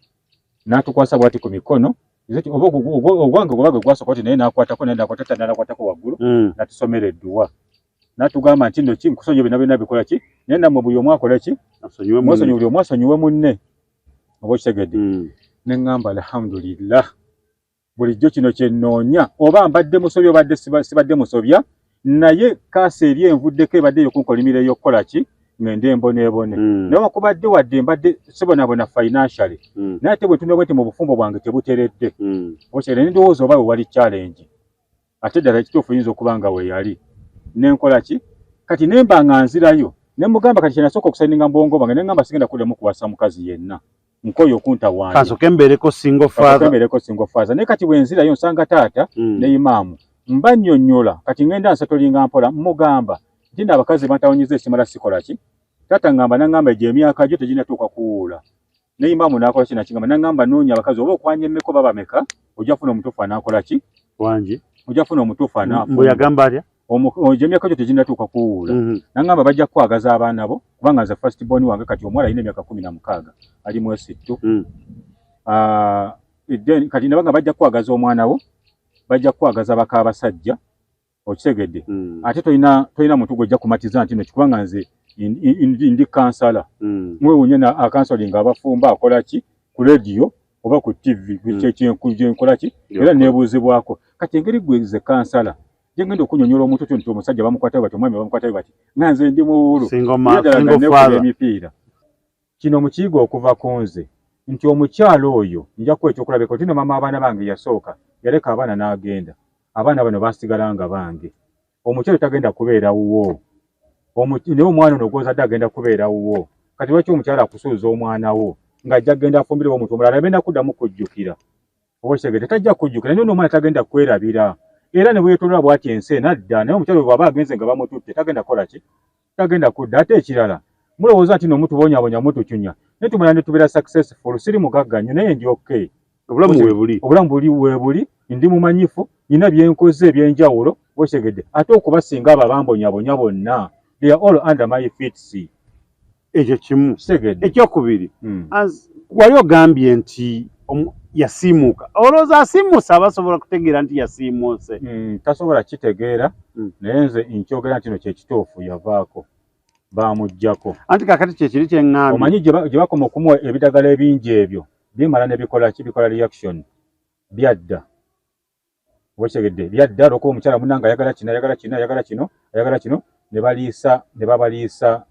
N'atukwasa bw'ati ku mikono. Nze oba ogwange gwe gwe gwasooka oti naye n'akwatako, naye n'akwata, taata n'akwatako waggulu, n'atusomera edduwa. N'atugamba nti nno ki, nkusonyiye byonna byonna bikola ki, naye nammwe buli omu akole ki? Asonyiwe munne. Mwesonyiwe, buli omu asonyiwe munne. Oba okitegedde? Ne ŋŋamba alhamdulillah. Bulijjo kino kye nnoonya, oba mbadde musobya, obadde sibadde musobya, naye kaasi eri envuddeko ebadde ey'okunkolimira ey'okukola ki, ngende mboneebone. Naye wakubadde wadde mbadde sibonaabona financially, naye ate bwe ntunula bwe nti mu bufumbo bwange tebuteredde. Okyere ne ndowooza oba we wali challenge. Ate ddala ekituufu yinza okuba nga we yali. Ne nkola ki? Kati ne mba nga nzirayo, ne mugamba kati kye nasooka okusayininga mu bwongo bwange, ne ŋŋamba sigenda kuddamu kuwasa mukazi yenna. Nkooye okuntawaanya. Kansooke mbeereko single Kansooke father. mbeereko single father. Naye kati bwe nzirayo nsanga taata ne imaamu. Mba nnyonnyola, kati ŋŋenda nsetolinga mpola, mmugamba nti nno abakazi bantawanyizza ekimala sikola ki? Taata ŋŋamba n'aŋŋamba egyo emyaka gyo teginnatuuka kuwuula. Ne imaamu n'akola ki n'akigamba, n'aŋŋamba noonya abakazi oba okwanya emmeka oba bameka, ojja kufuna omutuufu anaakola ki? Wangi. Ojja kufuna omutuufu anaafuna. Mbu yagamba atya? Egyo emyaka gyo teginnatuuka kuwuula. N'aŋŋamba bajja kukwagaza abaana bo, kubanga nze first born wange kati omuwala alina emyaka 16, ali mu S2. Then kati nabanga bajja kukwagaza omwana wo, bajja kukwagaza baka abasajja, okitegedde. Ate tolina muntu gw'ojja kumatiza nti nno kubanga nze ndi kansala. Mwewuunye na akansolinga abafumba akola ki ku radio oba ku TV, kye nkola ki, era neebuuzibwako. Kati engeri gwe nze kansala, gye ngenda okunyonnyola omuntu otyo nti omusajja bamukwatayo bati, omwami bamukwatayo bati, nga nze ndi muwulu. Single Naye ddala nga single neekuba father. emipiira. Kino mukiyiga okuva ku nze nti omukyala oyo nja kuwa ekyokulabirako nti nno maama w'abaana bange yasooka yaleka abaana n'agenda, abaana bano baasigala nga bange. Omukyala tagenda kubeera wuwo, naye omwana ono gw'ozadde agenda kubeera wuwo. Kati lwaki omukyala akusuuza omwana wo ng'ajja kugenda afumbirwa omuntu omulala aleme nakuddamu kujjukira? Oba okitegedde, tajja kujjukira, naye n'omwana tagenda kwerabira. Era ne bwe yeetooloola bw'ati ensi eno adda, naye omukyala bw'aba agenze nga bamututte tagenda kukola ki? Tagenda kudda. Ate ekirala, mulowooza nti nno mutubonyaabonya mutucunya, naye tumala ne tubeera successful. Siri mugagga nnyo naye ndi okay. Obulamu weebuli. Obulamu buli weebuli, ndi mumanyifu, nnina bye nkoze eby'enjawulo, okitegedde. Ate okubasinga abo abambonyabonya bonna, they are all under my feet. Ekyo kimu. Kitegedde. Ekyokubiri, wali ogambye nti yasiimuuka. Olowooza asiimuuse aba asobola kutegeera nti yasiimuuse? Tasobola kitegeera, naye nze nkyogera nti kino kye kituufu, yavaako. Baamuggyako. Anti kaakati kye kiri kye ŋŋambye. Omanyi gye bakoma okumuwa ebidagala ebingi ebyo, bimala ne bikola ki? Bikola reaction. Byadda. Oba okitegedde? Byadda olwokuba omukyala munnange ayagala kino, ayagala kino, ayagala kino, ayagala kino, ne baliisa, ne babaliisa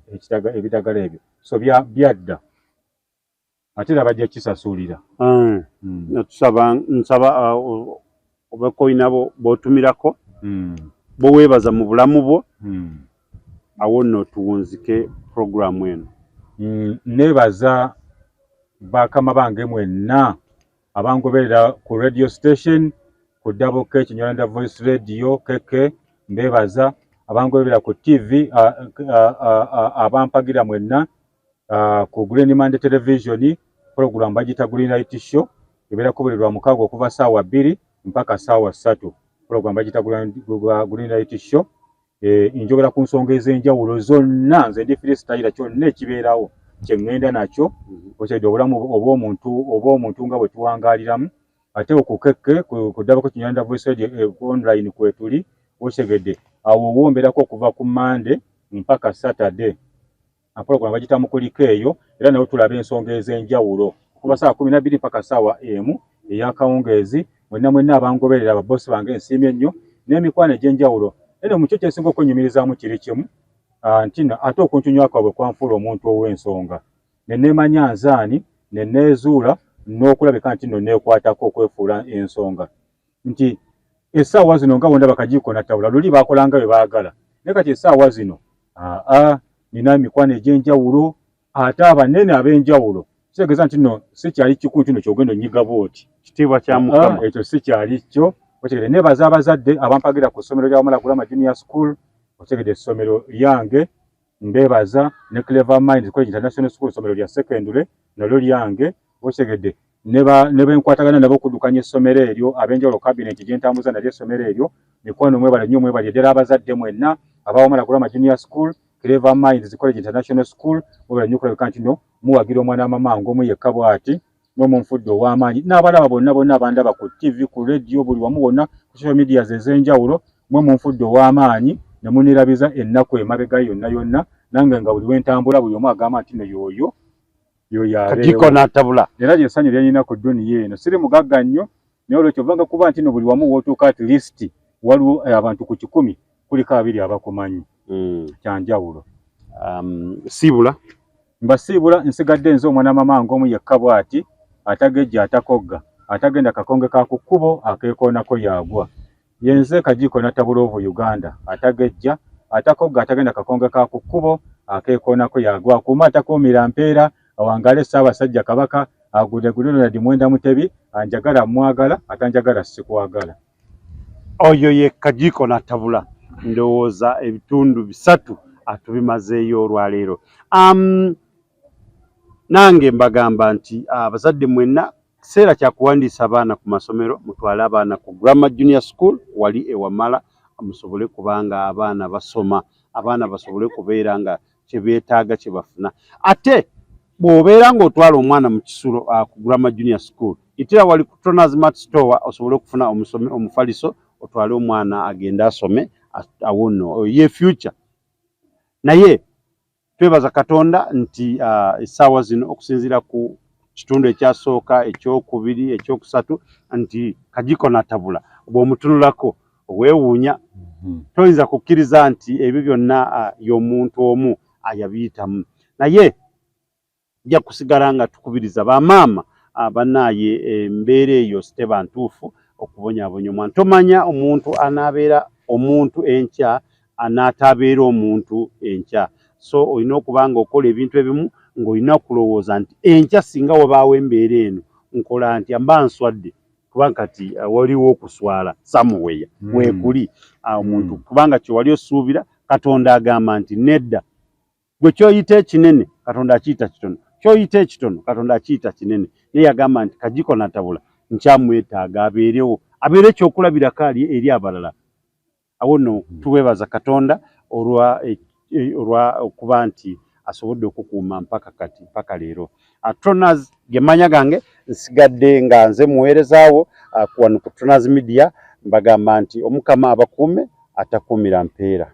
ebidagala ebyo. So byadda, ate era bajja kisasulira. Tusaba, nsaba obeko olina b'otumirako, boweebaza mu bulamu bwo, awo nno tuwunzike puroguramu eno. Neebaza bakama bange mwenna abangoberera ku radio station, ku Double K Kinyarwanda Voice Radio KK, mbeebaza abangoberera ku TV, abampagira mwenna ku Green Monday Television, program bagiyita Green Light Show, ebeerako buli lwa mukaaga okuva 2:00 mpaka 3:00. Program bagiyita Green Light Show. Njogera ku nsonga ez'enjawulo zonna, nze ndi freestyler, kyonna ekibeerawo kye ŋŋenda nakyo. Okyedde obulamu obw'omuntu nga bwe tuwangaaliramu, ate okukekke ku Double K Kinyarwanda Voice Radio online kwetuli, okitegedde? Awo womberako okuva ku Monday mpaka Saturday. Program bagiyita Mukuliko eyo, era nayo tulaba ensonga ez'enjawulo okuva 12:00 mpaka 1:00 ey'akawungeezi. Mwenna mwenna abangoberera, ababosi bange, nsiimye nnyo, n'emikwano egy'enjawulo. Eno mukyo kyesinga okwenyumirizaamu kiri kimu, nti nno ate okuntunywa kwabwe kwanfuula omuntu ow'ensonga, ne neemanya nzaani, ne neezuula n'okulabika nti nno neekwatako okwefuula ensonga, nti essaawa zino nga bondaba Kajiiko Natabula, luli baakolanga bye baagala, naye kati essaawa zino aa nina emikwano egy'enjawulo, ate abanene ab'enjawulo. Kitegeeza nti nno sikyali kikulu kino kyogenda onyiga bw'oti. Kitiibwa kya Mukama. Ekyo sikyali kyo, okitegedde? Neebaza abazadde abampagira ku ssomero lya Wamala Grammar Junior School, okitegedde, essomero lyange, mbeebaza, ne Clever Minds College International School, essomero lya secondary nalyo lyange, okitegedde, ne benkwatagana nabo okuddukanya essomero eryo ab'enjawulo, cabinet gye ntambuza nalyo essomero eryo. Mikwano, mwebale nnyo, mwebale ddala abazadde mwenna aba Wamala Grammar Junior School, Clever Minds College International School, mwebale nnyo okulabika nti no muwagira omwana wa mama ng'omu yekka bw'ati, mwe munfudde ow'amaanyi, n'abalaba bonna bonna abandaba ku TV, ku radio, buli wamu wonna ku social medias ez'enjawulo, mwe munfudde ow'amaanyi ne munirabiza ennaku emabega yonna yonna. Nange nga buli wentambula buli omu agamba nti no yoyo yoyo. Kajiiko n'atabula. Era lyessanyu lyenyina ku dduniya eno. Siri mugagga nnyo, naye olwekyo ovanga kuba nti no buli wamu wootuuka at least waliwo abantu ku 100 kuliko abiri abakumanyi, kyanjawulo. Siibula. Mbasiibula, nsigadde nze omwana mama ng'omu yekka bw'ati, atagejja, atakogga, atagenda kakonge ka ku kkubo, akeekoonako yaagwa. Yenze Kajiiko Natabula of Uganda, atagejja, atakogga, atagenda kakonge ka ku kkubo, akeekoonako yaagwa. Akuuma atakuumira mpeera, awangale Ssaabasajja Kabaka, agudde Ronald Mwenda Mutebi. Anjagala mwagala, atanjagala sikwagala. Oyo ye Kajiiko Natabula. Ndowooza ebitundu bisatu atubimazeeyo olwaleero. Nange mbagamba nti abazadde mwenna, kiseera kya kuwandiisa abaana ku masomero. Mutwale abaana ku Grammar Junior School wali ewamala, musobole kubanga abaana basoma, abaana basobole kubeera nga kye beetaaga kye bafuna. Ate bw'obeera ng'otwala omwana mu kisulo ku Grammar Junior School, yitira wali ku Tronas Mart Store osobole okufuna omusome omufaliso, otwale omwana agende asome, awo nno ye future. Naye twebaza Katonda nti essaawa zino, okusinziira ku kitundu ekyasooka, ekyokubiri, ekyokusatu, nti Kajiiko Natabula bw'omutunulako weewuunya, toyinza kukkiriza nti ebyo byonna y'omuntu omu ayabiyitamu. Naye nja kusigala nga tukubiriza bamaama bannaaye, embeera eyo siteba ntuufu okubonyaabonya omwana. Tomanya omuntu anaabeera omuntu enkya, anaataabeera omuntu enkya. So olina okuba nga okola ebintu ebimu ng'olina okulowooza nti enkya singa wabaawo embeera eno nkola ntya, mba nswadde, kubanga kati waliwo okuswala somewhere weekuli omuntu, kubanga kyewali osuubira, Katonda agamba nti nedda. Gwe kyoyita ekinene, Katonda akiyita kitono, kyoyita ekitono, Katonda akiyita kinene. Naye yagamba nti Kajiiko Natabula nkyamwetaaga abeerewo, abeere ekyokulabirako ali eri abalala. Awo nno tuweebaza Katonda olwa okuba nti asobodde okukuuma mpaka kati, mpaka leero. Tronas gemanya gange, nsigadde nga nze muweerezaawo wano ku Tronas Media. Mbagamba nti Omukama abakuume, atakuumira mpeera.